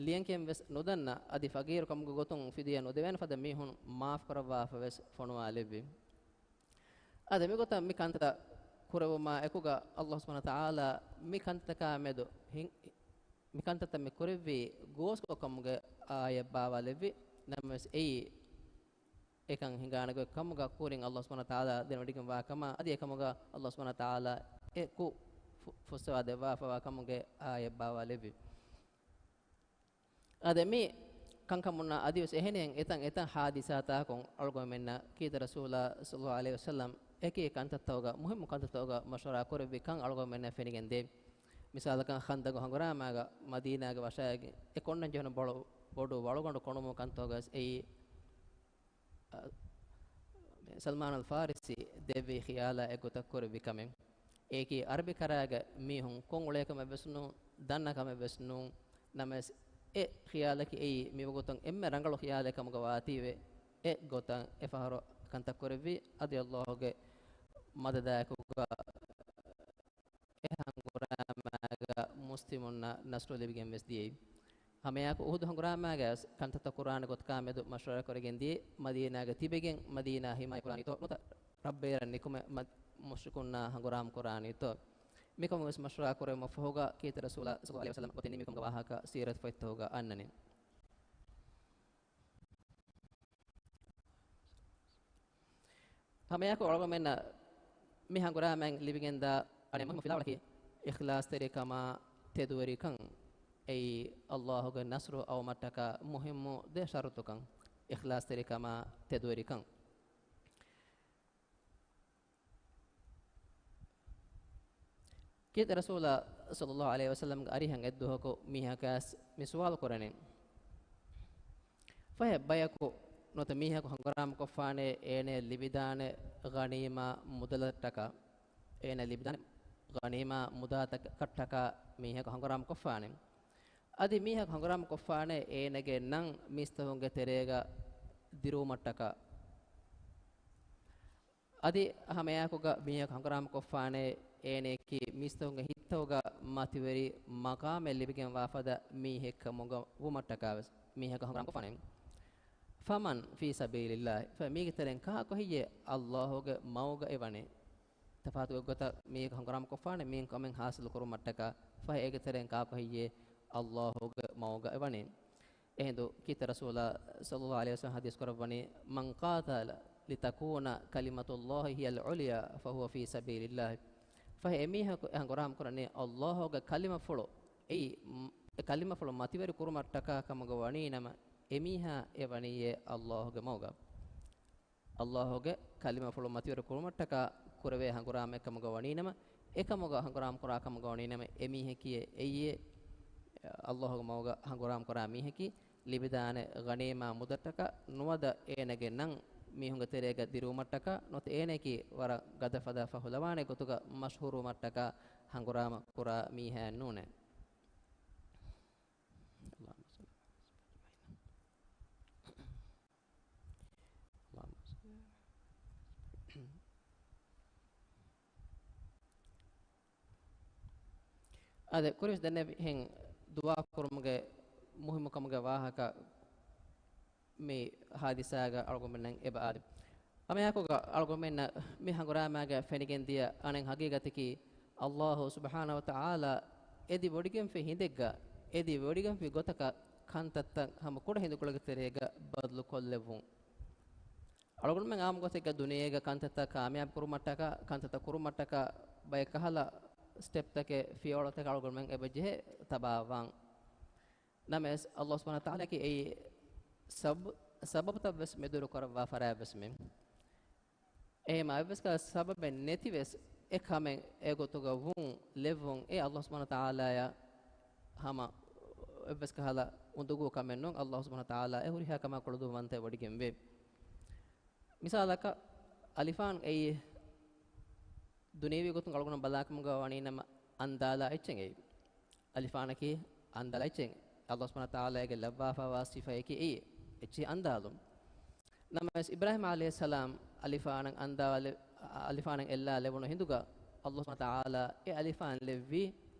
ލިޔެންކިޔަން ވެސް ނުދަންނަ، އަދި ފަގީރު ކަމުގެ ގޮތުން ފިދުޔަ ނުދެވޭނެ ފަދަ މީހުން މާފު ކުރައްވާފަވެސް ފޮނުވާލެއްވި. އަދި މިގޮތަށް މި ކަންތައް ކުރެވުމާ އެކުގަ އައްލާހު ސުބްޙާނަހު ވަތަޢާލާ މި ކަންތަކާ މެދު ހިން-، މި ކަންތައްތައް މި ކުރެއްވީ ގޯސްކޮށް ކަމުގެ އާޔަތް ބާވާލެއްވި. ނަމަވެސް އެއީ އެކަން ހިނގާނެ ގޮތް ކަމުގަ ކުރިން އައްލާހު ސުބްޙާނަހު ވަތަޢާލާ ދެނެވޮޑިގެންވާ ކަމަށް، އަދި އެކަމުގަ އައްލާހު ސުބްޙާނަހު ވަތަޢާލާ އެކު ފު-، ފުއްސަވާ ދެއްވާފަވާ ކަމުގެ އާޔަތް ބާވާލެއްވި. އަދި މި ކަންކަމުންނާ އަދިވެސް އެހެނިހެން އެތަން އެތަން ޙާދިސާތަކުން އަޅުގަނޑުމެންނަށް ކީރިތި ރަސޫލާ ޞައްލައްލާހު ޢަލައިހި ވަސައްލަމް އެކި ކަންތައްތަކުގަ މުހިއްމު ކަންތައްތަކުގަ މަޝްވަރާ ކުރެއްވި ކަން އަޅުގަނޑުމެންނަށް ފެނިގެންދޭ. މިސާލަކަށް ޚަންދަގު ހަނގުރާމާގަ މަދީނާގެ ވަށައިގެން އެ ކޮންނަން ޖެހުނު ބޮޑު، ބޮޑު ވަޅުގަނޑު ކޮނުމު ކަންތަކުގަސް އެއީ، އަ، ސަލްމާނުލް ފާރިސީ ދެއްވި ޚިޔާލާ އެއްގޮތަށް ކުރެއްވި ކަމެއް. އެއީކީ އަރަބި ކަރާގެ މީހުން ކޮށް އުޅޭ ކަމެއް ވެސް ނޫން، ދަންނަ ކަމެއް ވެސް ނޫން. ނަމަވެސް އެ ޚިޔާލަކީ އެއީ މިވަގުތުން އެންމެ ރަނގަޅު ޚިޔާލެއް ކަމުގަ ވާތީވެ، އެ ގޮތަށް އެފަހަރު ކަންތައް ކުރެއްވި. އަދި އައްލާހުގެ މަދަދާއެކުގަ އެ ހަނގުރާމާގަ މުސްލިމުންނަށް ނަޞްރު ލިބިގެން ވެސް ދިޔައީ. ހަމައެއާއެކު އުޙުދު ހަނގުރާމާގަ ކަންތައްތައް ކުރާނެ ގޮތަކާ މެދު މަޝްވަރާ ކުރެގެން ދިޔައީ، މަދީނާގަ ތިބެގެން މަދީނާ ހިމާޔަތް ކުރާނީތޯ ނުވަތަ ރަށްބޭރަށް ނިކުމެ މަ-، މުޝްރިކުންނާ ހަނގުރާމަ ކުރާނީތޯ. މިކަމުން ވެސް މަޝްވަރާ ކުރެވުމަށް ފަހުގަ ކީރިތި ރަސޫލާ ޞައްލައްލާހު ޢަލައިހި ވަސައްލަމް އޮތީ މިކަމުގެ ވާހަކަ ސީރަތު ފޮތްތަކުގަ އަންނަނީ. ހަމައެއާއެކު އަޅުގަނޑުމެންނަށް މި ހަނގުރާމައިން ލިބިގެންދާ އަނެއް މުހިއްމު ފިލާވަޅަކީ، އިޚްލާޞްތެރިކަމާ ތެދުވެރިކަން. އެއީ އައްލާހުގެ ނަޞްރު އައުމަށްޓަކާ މުހިއްމު ދެ ޝަރުޠުކަން، އިޚްލާޞްތެރިކަމާ ތެދުވެރިކަން. ކީރިތި ރަސޫލާ ޞައްލައްލާހު ޢަލައިހި ވަސައްލަމްގެ އަރިހަށް އެއްދުވަހަކު މީހަކަސް މި ސުވާލު ކުރަނީ، ފަހެ ބަޔަކު ނުވަތަ މީހަކު ހަނގުރާމަކޮށްފާނޭ އޭނަޔަށް ލިބިދާނެ ޣަނީމާ މުދަލަށްޓަކާ، އޭނަޔަށް ލިބިދާނެ ޣަނީމާ މުދާތަކަށްޓަކާ މީހަކު ހަނގުރާމަކޮށްފާނެ. އަދި މީހަކު ހަނގުރާމަކޮށްފާނެ އޭނަގެ ނަން މީސްތަކުންގެ ތެރޭގަ ދިރުވުމަށްޓަކާ. އަދި ހަމައެއާއެކުގަ މީހަކު ހަނގުރާމަކޮށްފާނެ އޭނަޔަކީ މީސްތަކުންގެ ހިތްތަކުގަ މަތިވެރި މަޤާމެއް ލިބިގެންވާ ފަދަ މީހެއްކަމުގަ ވުމަށްޓަކާވެސް މީހަކު ހަނގުރާމަކޮށްފާނެ. ފަމަން ފީ ސަބީލިﷲ، ފަހެ މީގެ ތެރެއިން ކާކު ހެއްޔޭ އައްލާހުގެ މަގުގައި ވަނީ؟ ތަފާތު ގޮތަށް މީހަކު ހަނގުރާމަކޮށްފާނެ މި ކަމެއް ހާސިލު ކުރުމަށްޓަކާ، ފަހެ އޭގެ ތެރެއިން ކާކު ހެއްޔޭ އައްލާހުގެ މަގުގައި ވަނީ؟ އެހިނދު ކީރިތި ރަސޫލާ ޞައްލައްލާހު ޢަލައިހި ވަސައްލަމް ޙަދީޘް ކުރައްވަނީ، "مَنْ قَاتَلَ لِتَكُونَ كَلِمَةُ اللَّهِ هِيَ الْعُلْيَا فَهُوَ فِي سَبِيلِ اللَّهِ." ފަހެ އެމީހަކު އެ ހަނގުރާމަ ކުރަނީ އައްލާހުގެ ކަލިމަފުޅު، އެއީ، އެ ކަލިމަފުޅު މަތިވެރި ކުރުމަށްޓަކާ ކަމުގަ ވަނީނަމަ، އެމީހާ އެ ވަނީއޭ ﷲ ގެ މަގުގަ. ﷲ ގެ ކަލިމަފުޅު މަތިވެރި ކުރުމަށްޓަކާ ކުރެވޭ ހަނގުރާމައެއްކަމުގަ ވަނީނަމަ، އެކަމުގަ ހަނގުރާމަ ކުރާ ކަމުގަ ވަނީނަމަ، އެމީހަކީ އެއީ ﷲ ގެ މަގުގަ ހަނގުރާމަ ކުރާ މީހަކީ، ލިބިދާނެ ޣަނީމާ މުދައްޓަކަށް ނުވަދަ އޭނަގެ ނަން މީހުންގެ ތެރޭގަ ދިރުވުމަށްޓަކާ، ނުވަތަ އޭނައަކީ ވަރަށް ގަދަ ފަދަ ފަހުލަވާނެ ގޮތުގަ މަޝްހޫރުވުމަށްޓަކާ ހަނގުރާމަ ކުރާ މީހާއެއް ނޫނޭ. އާދެ، ކުރިންވެސް ދެންނެވިހެން ދުޢާ ކުރުމުގެ މުހިއްމުކަމުގެ ވާހަކަ މި ހާދިސާގަ އަޅުގަނޑުމެންނަށް އެބަ އާދެ. ހަމައެއާއެކުގަ އަޅުގަނޑުމެންނަށް މި ހަނގުރާމައިގަ ފެނިގެންދިޔަ އަނެއް ހަގީގަތަކީ، ﷲ ސުބްޙާނަހޫ ވަތަޢާލާ އެދި ވޮޑިގެންފި ހިނދެއްގަ، އެދި ވޮޑިގެންފި ގޮތަކަށް ކަންތައްތައް ހަމަ ކުޑަ ހިނދުކޮޅެއްގެ ތެރޭގަ ބަދަލު ކޮށްލެއްވުން. އަޅުގަނޑުމެން އާއްމު ގޮތެއްގަ ދުނިޔޭގަ ކަންތައްތައް ކާމިޔާބު ކުރުމަށްޓަކާ، ކަންތައްތައް ކުރުމަށްޓަކާ ބައެއް ކަހަލަ ސްޓެޕްތަކެއް، ފިޔަވަޅުތަކެއް އަޅުގަނޑުމެން އެބަ ޖެހޭ ތަބާވާން. ނަމަވެސް، ﷲ ސުބްޙާނަހޫ ވަތަޢާލާއަކީ އެއީ ސަބް-، ސަބަބުތައް ވެސް މެދުވެރި ކުރައްވާ ފަރާތް ވެސް މި. އެހެންމަ އެއްވެސް ކަހަލަ ސަބަބެއް ނެތިވެސް، އެ ކަމެއް އެ ގޮތުގަ ވުން ލެއްވުން، އެ ﷲ ސުބްޙާނަހޫ ވަތަޢާލާއަށް ހަމަ އެއްވެސް ކަހަލަ އުނދަގޫ ކަމެއް ނޫން. ﷲ ސުބްޙާނަހޫ ވަތަޢާލާ އެ ހުރިހާ ކަމާ ކުޅަދުންވަންތައެއް ވޮޑިގެންވޭ. މިސާލަކަށް، އަލިފާން އެއީ ދުނިޔެވީ ގޮތުން އަޅުގަނޑު ބަލާކަމުގަ ވަނީނަމަ އަންދާލާ އެއްޗެއް އެއީ. އަލިފާނަކީ އަންދާލާ އެއްޗެއް. ﷲ ސުބްޙާނަހޫ ވަތަޢާލާގެ ލައްވާފައިވާ ސިފައަކީ އެއީ، އެއްޗެހި އަންދާލުން. ނަމަވެސް، އިބްރާހީމް ޢަލައިހިއްސަލާމް އަލިފާނަށް އަންދާލެ-، އަލިފާނަށް އެއްލާލެވުނު ހިނދުގަ، ﷲ ސުބްޙާނަހޫ ވަތަޢާލާ އެ އަލިފާން ލެއްވީ،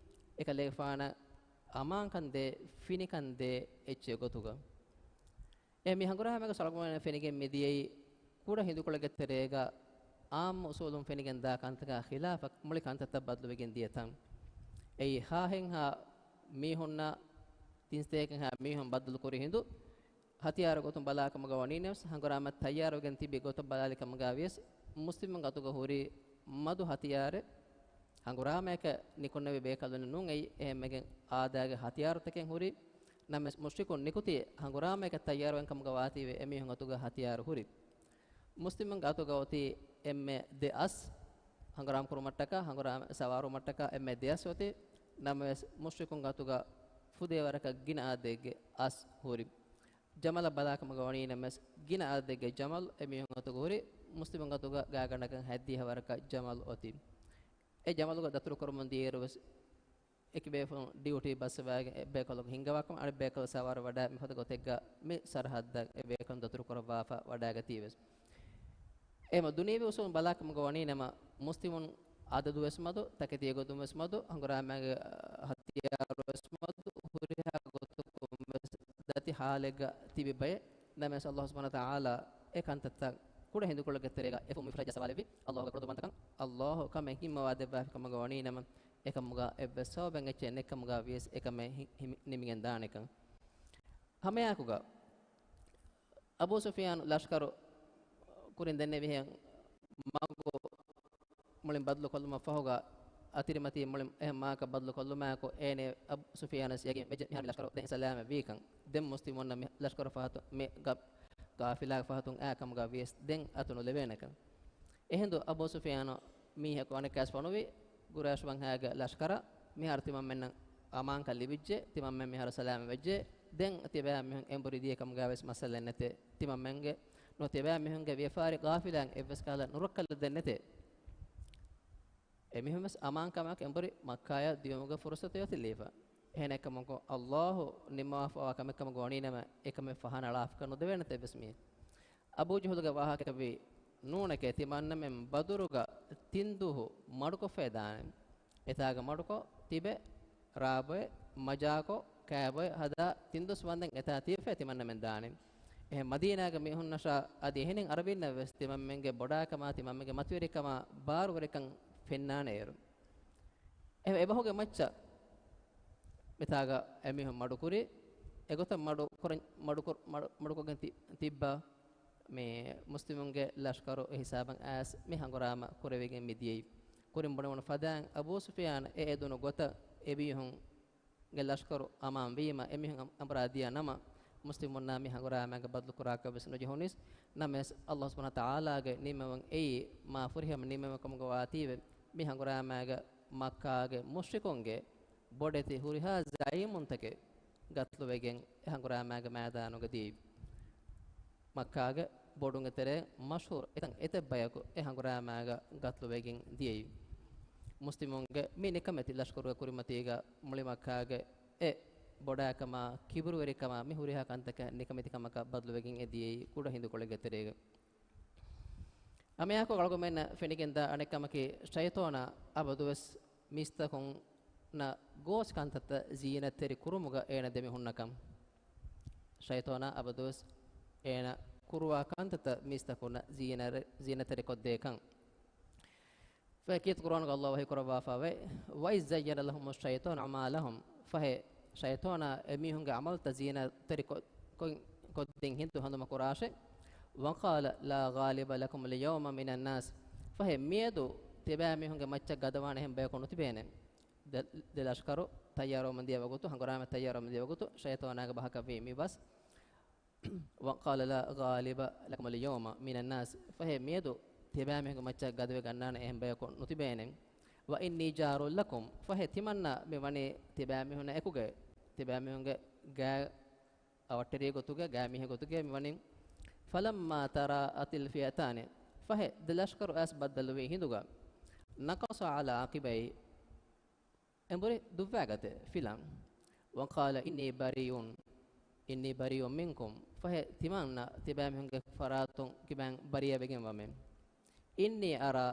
އެކަލޭގެފާނަށް އަމާންކަންދޭ، ފިނިކަންދޭ އެއްޗެއް ގޮތުގަ. އެ މި ހަނގުރާމައިގަ އަޅުގަނޑުމެންނަށް ފެނިގެން މިދިޔައީ، ކުޑަ ހިނދުކޮޅެއްގެ ތެރޭގަ އާއްމު އުސޫލުން ފެނިގެންދާ ކަންތަކާ ޚިލާފަށް މުޅި ކަންތައްތައް ބަދަލުވެގެން ދިޔަ ތަން. އެއީ ހާހެންހާ މީހުންނާ ތިންސަތޭކައެއްހާ މީހުން ބައްދަލު ކުރި ހިނދު، ހަތިޔާރު ގޮތުން ބަލާކަމުގަ ވަނީނަމަވެސް، ހަނގުރާމަ ތައްޔާރުވެގެން ތިބި ގޮތަށް ބަލާލި ކަމުގަ ވިޔަސް، މުސްލިމުން ގަތުގަ ހުރީ މަދު ހަތިޔާރެއް. ހަނގުރާމައަކަށް ނިކުންނެވި ބޭކަލުން ނޫން އެއީ، އެހެންވެގެން އާދައިގެ ހަތިޔާރުތަކެއް ހުރި. ނަމަވެސް، މުޝްރިކުން ނިކުތީ ހަނގުރާމައަކަށް ތައްޔާރުވެން ކަމުގަ ވާތީވެ އެމީހުން ގަތުގަ ހަތިޔާރު ހުރި. މުސްލިމުން ގަތުގަ އޮތީ އެންމެ ދެ އަސް، ހަނގުރާމަ ކުރުމަށްޓަކާ، ހަނގުރާމަ ސަވާރުވުމަށްޓަކާ އެންމެ ދެ އަސް އޮތީ. ނަމަވެސް، މުޝްރިކުން ގަތުގަ ފުދޭވަރަކަށް ގިނަ އަދަދެއްގެ އަސް ހުރި. ޖަމަލަށް ބަލާކަމުގަ ވަނީނަމަވެސް، ގިނަ އަދަދެއްގެ ޖަމަލް އެމީހުން ގަތުގަ ހުރި. މުސްލިމުން ގަތުގަ ގާތްގަނޑަކަށް ހަތްދިހަ ވަރަކަށް ޖަމަލް އޮތީ. އެ ޖަމަލުގަ ދަތުރުކުރަމުން ދިޔައިރުވެސް، އެކި ބޭފުޅުން ޑިއުޓީ ބައްސަވައިގެން އެއްބޭކަލަކު ހިންގަވާކަމަށް އަނެއްބޭކަލަކު ސަވާރު ވަޑާ މިފަދަ ގޮތެއްގަ މި ސަރަހައްދަށް އެ ބޭކަލުން ދަތުރުކުރައްވާފަ ވަޑާގަތީވެސް. އެހެންމަ ދުނިޔެވީ އުސޫލުން ބަލާކަމުގަ ވަނީނަމަ، މުސްލިމުން އަދަދުވެސް މަދު، ތަކެތީގެ ގޮތުންވެސް މަދު، ހަނގުރާމައިގެ ހަތިޔާރުވެސް މަދު، ހުރިހާ ގޮތަކުންވެސް ދަތި ޙާލެއްގަ ތިބި ބައެއް. ނަމަވެސް، ﷲ ސުބްޙާނަހޫ ވަތަޢާލާ އެ ކަންތައްތައް ކުޑަ ހިނދުކޮޅެއްގެ ތެރޭގަ އެފުށް މިފުށަށް ޖައްސަވާލެއްވި. ﷲ ގެ ކުޅަދުންވަންތަކަން، ﷲ ކަމެއް ހިންމަވާ ދެއްވާފި ކަމުގަ ވަނީނަމަ، އެކަމުގަ އެއްވެސް ސަބަބެއް އެއްޗެއް ނެތްކަމުގަ ވިޔަސް އެކަމެއް ހި-، ހިމި-، ނިމިގެން ދާނެކަން. ހަމައެއާއެކުގަ، އަބޫ ސުފިޔާނު ލަޝްކަރު ކުރިން ދެންނެވިހެން މަގު މުޅިން ބަދަލު ކޮށްލުމަށް ފަހުގަ، އަތިރިމަތީ މުޅިން އެހެން މާކަށް ބަދަލު ކޮށްލުމާއެކު، އޭނަ އަބޫ ސުފިޔާނަށް ޔަގީން ވެއްޖެ މިހާރު ލަޝްކަރު ދެން ސަލާމަތް ވީކަން. ދެން މުސްލިމުންނަށް މި ލަޝްކަރު ފަހަތު މި ގަ-، ގާފިލާގެ ފަހަތުން އާ ކަމުގަ ވިޔަސް ދެން އަތު ނުލެވޭނެކަން. އެހިނދު އަބޫ ސުފިޔާނު މީހަކު އަނެއްކާވެސް ފޮނުވި، ގުރައިޝް ވަންހާގެ ލަޝްކަރަށް މިހާރު ތިމަންމެންނަށް އަމާންކަން ލިބިއްޖެ، ތިމަންމެން މިހާރު ސަލާމަތް ވެއްޖެ، ދެން ތިޔަބައިމީހުން އެނބުރި ދިޔަ ކަމުގަވެސް މައްސަލައެއް ނެތޭ. ތިމަންމެންގެ ނުވަތަ ތިޔަބައިމީހުންގެ ވިޔަފާރި ގާފިލާން އެއްވެސް ކަހަލަ ނުރައްކަލަށް ދެން ނެތޭ. އެމީހުންވެސް އަމާންކަމާއެކު އެނބުރި މައްކާޔަށް ދިޔުމުގެ ފުރުސަތު އޮތިލީފަ. އެހެނެއްކަމަކު، ﷲ ނިންމަވާފައިވާ ކަމެއްކަމުގަ ވަނީނަމަ، އެކަމެއް ފަހަނަޅާފަކަށް ނުދެވޭނެތަ އެއްވެސް މީހެއް؟ އަބޫ ޖަހުލުގެ ވާހަކަވީ ނޫނެކޭ، ތިމަންނަމެން ބަދުރުގަ ތިން ދުވަހު މަޑުކޮށްފައި ދާނެ. އެތާގަ މަޑުކޮށް ތިބެ، ރާބޮއެ، މަޖާކޮށް، ކާބޮއެ ހަދާ ތިން ދުވަސް ވަންދެން އެތާ ތިބެފައި ތިމަންނަމެން ދާނެ. އެހެން މަދީނާގެ މީހުންނަށާ އަދި އެހެނިން އަރަބީންނަށް ވެސް ތިމަންމެންގެ ބޮޑާކަމާ، ތިމަންމެންގެ މަތިވެރިކަމާ ބާރުވެރިކަން ފެންނާނެ އޭރު. އެ، އެބަހުގެ މައްޗަށް މިތާގަ އެމީހުން މަޑުކުރި، އެގޮތަށް މަޑު ކުރަން، މަޑުކުރ-، މަޑު، މަޑުކޮށްގެން ތި-، ތިއްބާ މި މުސްލިމުންގެ ލަޝްކަރު އެ ހިސާބަށް އައިސް މި ހަނގުރާމަ ކުރެވިގެން މި ދިޔައީ. ކުރިން ބުނެވުނު ފަދައިން އަބޫ ސުފިޔާން އެ އެދުނު ގޮތަށް އެމީހުން ގެ ލަޝްކަރު އަމާން ވީމަ، އެމީހުން އަނބުރާ ދިޔަ ނަމަ، މުސްލިމުންނާ މި ހަނގުރާމައިގަ ބަދަލު ކުރާކަށް ވެސް ނުޖެހުނީސް. ނަމަވެސް، ﷲ ސުބްޙާނަހޫ ވަތަޢާލާގެ ނިޢުމަތް އެއީ މާ ފުރިހަމަ ނިޢުމަތް ކަމުގަ ވާތީވެ، މި ހަނގުރާމައިގަ މައްކާގެ މުޝްރިކުންގެ ބޮޑެތި ހުރިހާ ޒަޢީމުންތަކެއް ގަތުލުވެގެން އެ ހަނގުރާމައިގެ މައިދާނުގަ ދިޔައީ. މައްކާގެ ބޮޑުންގެ ތެރޭ މަޝްހޫރު އެތަން އެތައް ބަޔަކު އެ ހަނގުރާމައިގަ ގަތުލުވެގެން ދިޔައީ. މުސްލިމުންގެ މި ނިކަމެތި ލަޝްކަރުގެ ކުރިމަތީގަ މުޅި މައްކާގެ އެ ބޮޑާކަމާ، ކިބުރުވެރިކަމާ، މި ހުރިހާ ކަންތަކަށް ނިކަމެތިކަމަކަށް ބަދަލުވެގެން އެ ދިޔައީ ކުޑަ ހިނދުކޮޅެއްގެ ތެރޭގަ. ހަމައެއާއެކު އަޅުގަނޑުމެންނަށް ފެނިގެންދާ އަނެއް ކަމަކީ، ޝައިޠާނާ އަބަދުވެސް މީސްތަކުންނަށް ގޯސް ކަންތައްތައް ޒީނަތްތެރި ކުރުމުގަ އޭނަ ދެމިހުންނަކަން. ޝައިޠާނާ އަބަދުވެސް އޭނަ ކުރުވާ ކަންތައްތައް މީސްތަކުންނަށް ޒީނަ-، ޒީނަތްތެރިކޮށްދޭކަން. ފަހެ ކީރިތި ޤުރްއާނުގަ ﷲ ވަޙީ ކުރައްވާފަވޭ، وَإِذْ زَيَّنَ لَهُمُ الشَّيْطَانُ أَعْمَالَهُمْ، ފަހެ ޝައިޠާނާ އެމީހުންގެ ޢަމަލުތައް ޒީނަތްތެރި ކޮ-، ކޮ-، ކޮށްދިން ހިނދު ހަނދުމަ ކުރާށޭ. وَقَالَ لَا غَالِبَ لَكُمُ الْيَوْمَ مِنَ النَّاسِ، ފަހެ މިއަދު ތިބާމީހުންގެ މައްޗަށް ގަދަވާނެ އެހެން ބަޔަކު ނުތިބޭނެ. ދެ-، ދެ ލަޝްކަރު ތައްޔާރުވަމުން ދިޔަ ވަގުތު، ހަނގުރާމަ ތައްޔާރުވަމުން ދިޔަ ވަގުތު، ޝައިޠާނާގެ ބަހަކަށްވީ މި ބަސް. وَقَالَ لَا غَالِبَ لَكُمُ الْيَوْمَ مِنَ النَّاسِ، ފަހެ މިއަދު ތިބާމީހުންގެ މައްޗަށް ގަދަވެ ގަންނާނެ އެހެން ބަޔަކު ނުތިބޭނެ. وَإِنِّي جَارٌ لَكُمْ، ފަހެ ތިމަންނަ މި ވަނީ ތިބާމީހުންނާ އެކުގައި، ތިބާމީހުންގެ ގާތް އަވަށްޓެރި ގޮތުގައި، ގާތް މީހެއް ގޮތުގައި މި ވަނީ. فَلَمَّا تَرَاءَتِ الْفِئَتَانِ، ފަހެ ދެ ލަޝްކަރު އައިސް ބައްދަލުވި ހިނދުގަ، نَكَصَ عَلَىٰ عَقِبَيْهِ، އެނބުރި ދުއްވާގަތެ ފިލަން. وَقَالَ إِنِّي بَرِيءٌ، إِنِّي بَرِيءٌ مِنْكُمْ، ފަހެ ތިމަންނަ ތިބާމީހުންގެ ފަރާތުން ކިބައިން ބަރީއަވެގެން ވަމެ. إِنِّي أَرَىٰ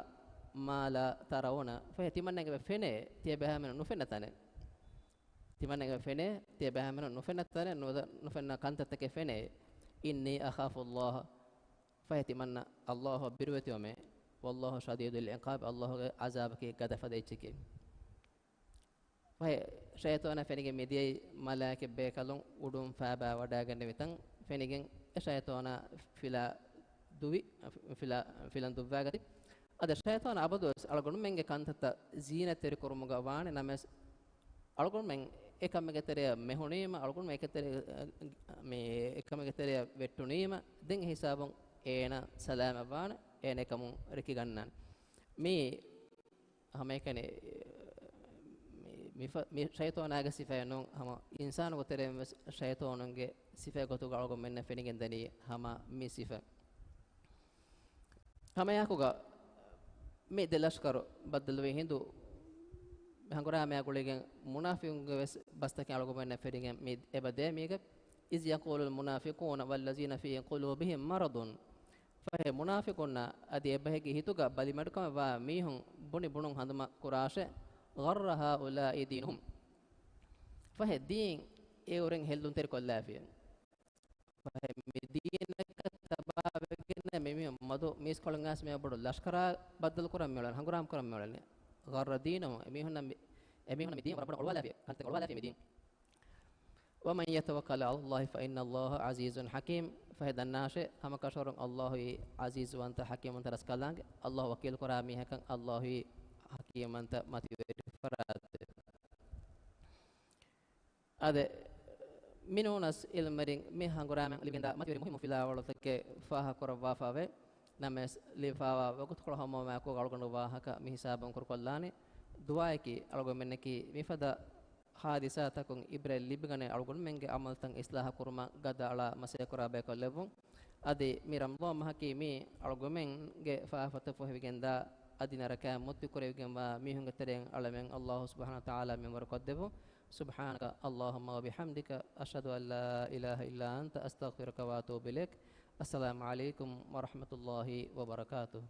مَا لَا تَرَوْنَ، ފަހެ ތިމަންނަގެ ފެނޭ ތިޔަބައިމީހުން ނުފެންނަ ތަނެއް. ތިމަންނަގެ ފެނޭ ތިޔަބައިމީހުން ނުފެންނަ ތަނެއް، ނުދަ-، ނުފެންނަ ކަންތައްތަކެއް ފެނޭ. إِنِّي أَخَافُ اللَّهَ، ފަހެ ތިމަންނަ ﷲ އަށް ބިރުވެތިވަމެ. وَاللَّهُ شَدِيدُ الْعِقَابِ، ﷲ ގެ ޢަޒާބަކީ ގަދަފަދަ އެއްޗެކޭ. ފަހެ ޝައިޠާނާ ފެނިގެން މިދިޔައީ މަލާއިކަ ބޭކަލުން އުޑުން ފާބާ ވަޑައިގެންނެވި ތަން ފެނިގެން އެ ޝައިޠާނާ ފިލާ ދުވި، ފިލާ، ފިލަން ދުއްވާގަތީ. އަދި ޝައިޠާނާ އަބަދުވެސް އަޅުގަނޑުމެންގެ ކަންތައްތައް ޒީނަތްތެރި ކުރުމުގަ ވާނެ ނަމަވެސް، އަޅުގަނޑުމެން އެކަމެއްގެ ތެރެއަށް މެހުނީމަ، އަޅުގަނޑުމެން އެކަ ތެރެ-، މި އެކަމެއްގެ ތެރެއަށް ވެއްޓުނީމަ، ދެން އެ ހިސާބުން އޭނަ ސަލާމަތްވާނެ، އޭނަ އެކަމުން ރެކިގަންނާނެ. މީ ހަމައެކަނި މި، މި ފަ-، މި ޝައިޠާނާގެ ސިފައެއް ނޫން، ހަމަ އިންސާނުގެ ތެރެއިން ވެސް ޝައިޠާނުންގެ ސިފައެއް ގޮތުގަ އަޅުގަނޑުމެންނަށް ފެނިގެންދަނީ ހަމަ މި ސިފަ. ހަމައެއާއެކުގަ މި ދެ ލަޝްކަރު ބައްދަލުވި ހިނދު ހަނގުރާމައާ ގުޅިގެން މުނާފިޤުންގެ ވެސް ބަސްތަކެއް އަޅުގަނޑުމެންނަށް ފެނިގެން މި އެބަ ދޭ މީގަ، إِذْ يَقُولُ الْمُنَافِقُونَ وَالَّذِينَ فِي قُلُوبِهِمْ مَرَضٌ، ފަހެ މުނާފިޤުންނާ އަދި އެބަހެއްގެ ހިތުގަ ބަލިމަޑުކަމެއް ވާ މީހުން ބުނި ބުނުން ހަނދުމަ ކުރާށޭ، غَرَّ هَٰؤُلَاءِ دِينُهُمْ، ފަހެ ދީން އެއުރެން ހެއްލުންތެރިކޮށްލާފިޔޭ. ފަހެ މި ދީނަކަށް ތަބާވެގެން މި މީހުން މަދު މީސްކޮޅުން އައިސް މި ބޮޑު ލަޝްކަރާ ބައްދަލު ކުރަން މިއުޅެނީ، ހަނގުރާމަ ކުރަން މިއުޅެނީ. غَرَّ دِينُهُمْ، އެމީހުންނަށް މި، އެމީހުންނަށް މި ދީން ވަރަށް ބޮޑަށް އޮޅުވާލާފިޔޭ، ކަންތައް އޮޅުވާލާފިޔޭ މި ދީން. وَمَن يَتَوَكَّلْ عَلَى اللَّهِ فَإِنَّ اللَّهَ عَزِيزٌ حَكِيمٌ، ފަހެ ދަންނާށޭ، ހަމަކަށަވަރުން ﷲ އީ ޢަޒީޒުވަންތަ، ޙަކީމްވަންތަ ރަސްކަލާނގެ. ﷲ ވަކީލުކުރާ މީހަކަށް ﷲ އީ ޙަކީމްވަންތަ މަތިވެރި ފަރާތެއް. އާދެ، މިނޫނަސް އިލްމެރިން މި ހަނގުރާމައިން ލިބިގެންދާ މަތިވެރި މުހިއްމު ފިލާވަޅުތަކެއް ފާހަގަކުރައްވާފައެވެ. ނަމަވެސް ލިބިފާވާ ވަގުތުކޮޅު ހަމަވުމާއެކު އަޅުގަނޑު ވާހަކަ މިހިސާބުން ކުރުކޮށްލާނީ. ދުޢާއަކީ އަޅުގަނޑުމެންނަކީ މިފަދަ ހާދިސާތަކުން އިބްރަތް ލިބިގަނެ އަޅުގަނޑުމެންގެ ޢަމަލުތައް އިޞްލާޙު ކުރުމަށް ގަދައަޅާ މަސައްކަތްކުރާ ބަޔަކަށް ލެއްވުން. އަދި މި ރަމަޟާން މަހަކީ މީ އަޅުގަނޑުމެންގެ ފާފަތައް ފޮހެވިގެންދާ އަދި ނަރަކައިން މުއްތި ކުރެވިގެންވާ މީހުންގެ ތެރެއިން އަޅަމެން ﷲ ސުބްޙާނަހޫ ވަތަޢާލާ މިންވަރު ކޮށްދެއްވުން. سُبْحَانَكَ اللَّهُمَّ وَبِحَمْدِكَ، أَشْهَدُ أَن لَّا إِلَٰهَ إِلَّا أَنتَ، أَسْتَغْفِرُكَ وَأَتُوبُ إِلَيْكَ. السَّلَامُ عَلَيْكُمْ وَرَحْمَةُ اللَّهِ وَبَرَكَاتُهُ.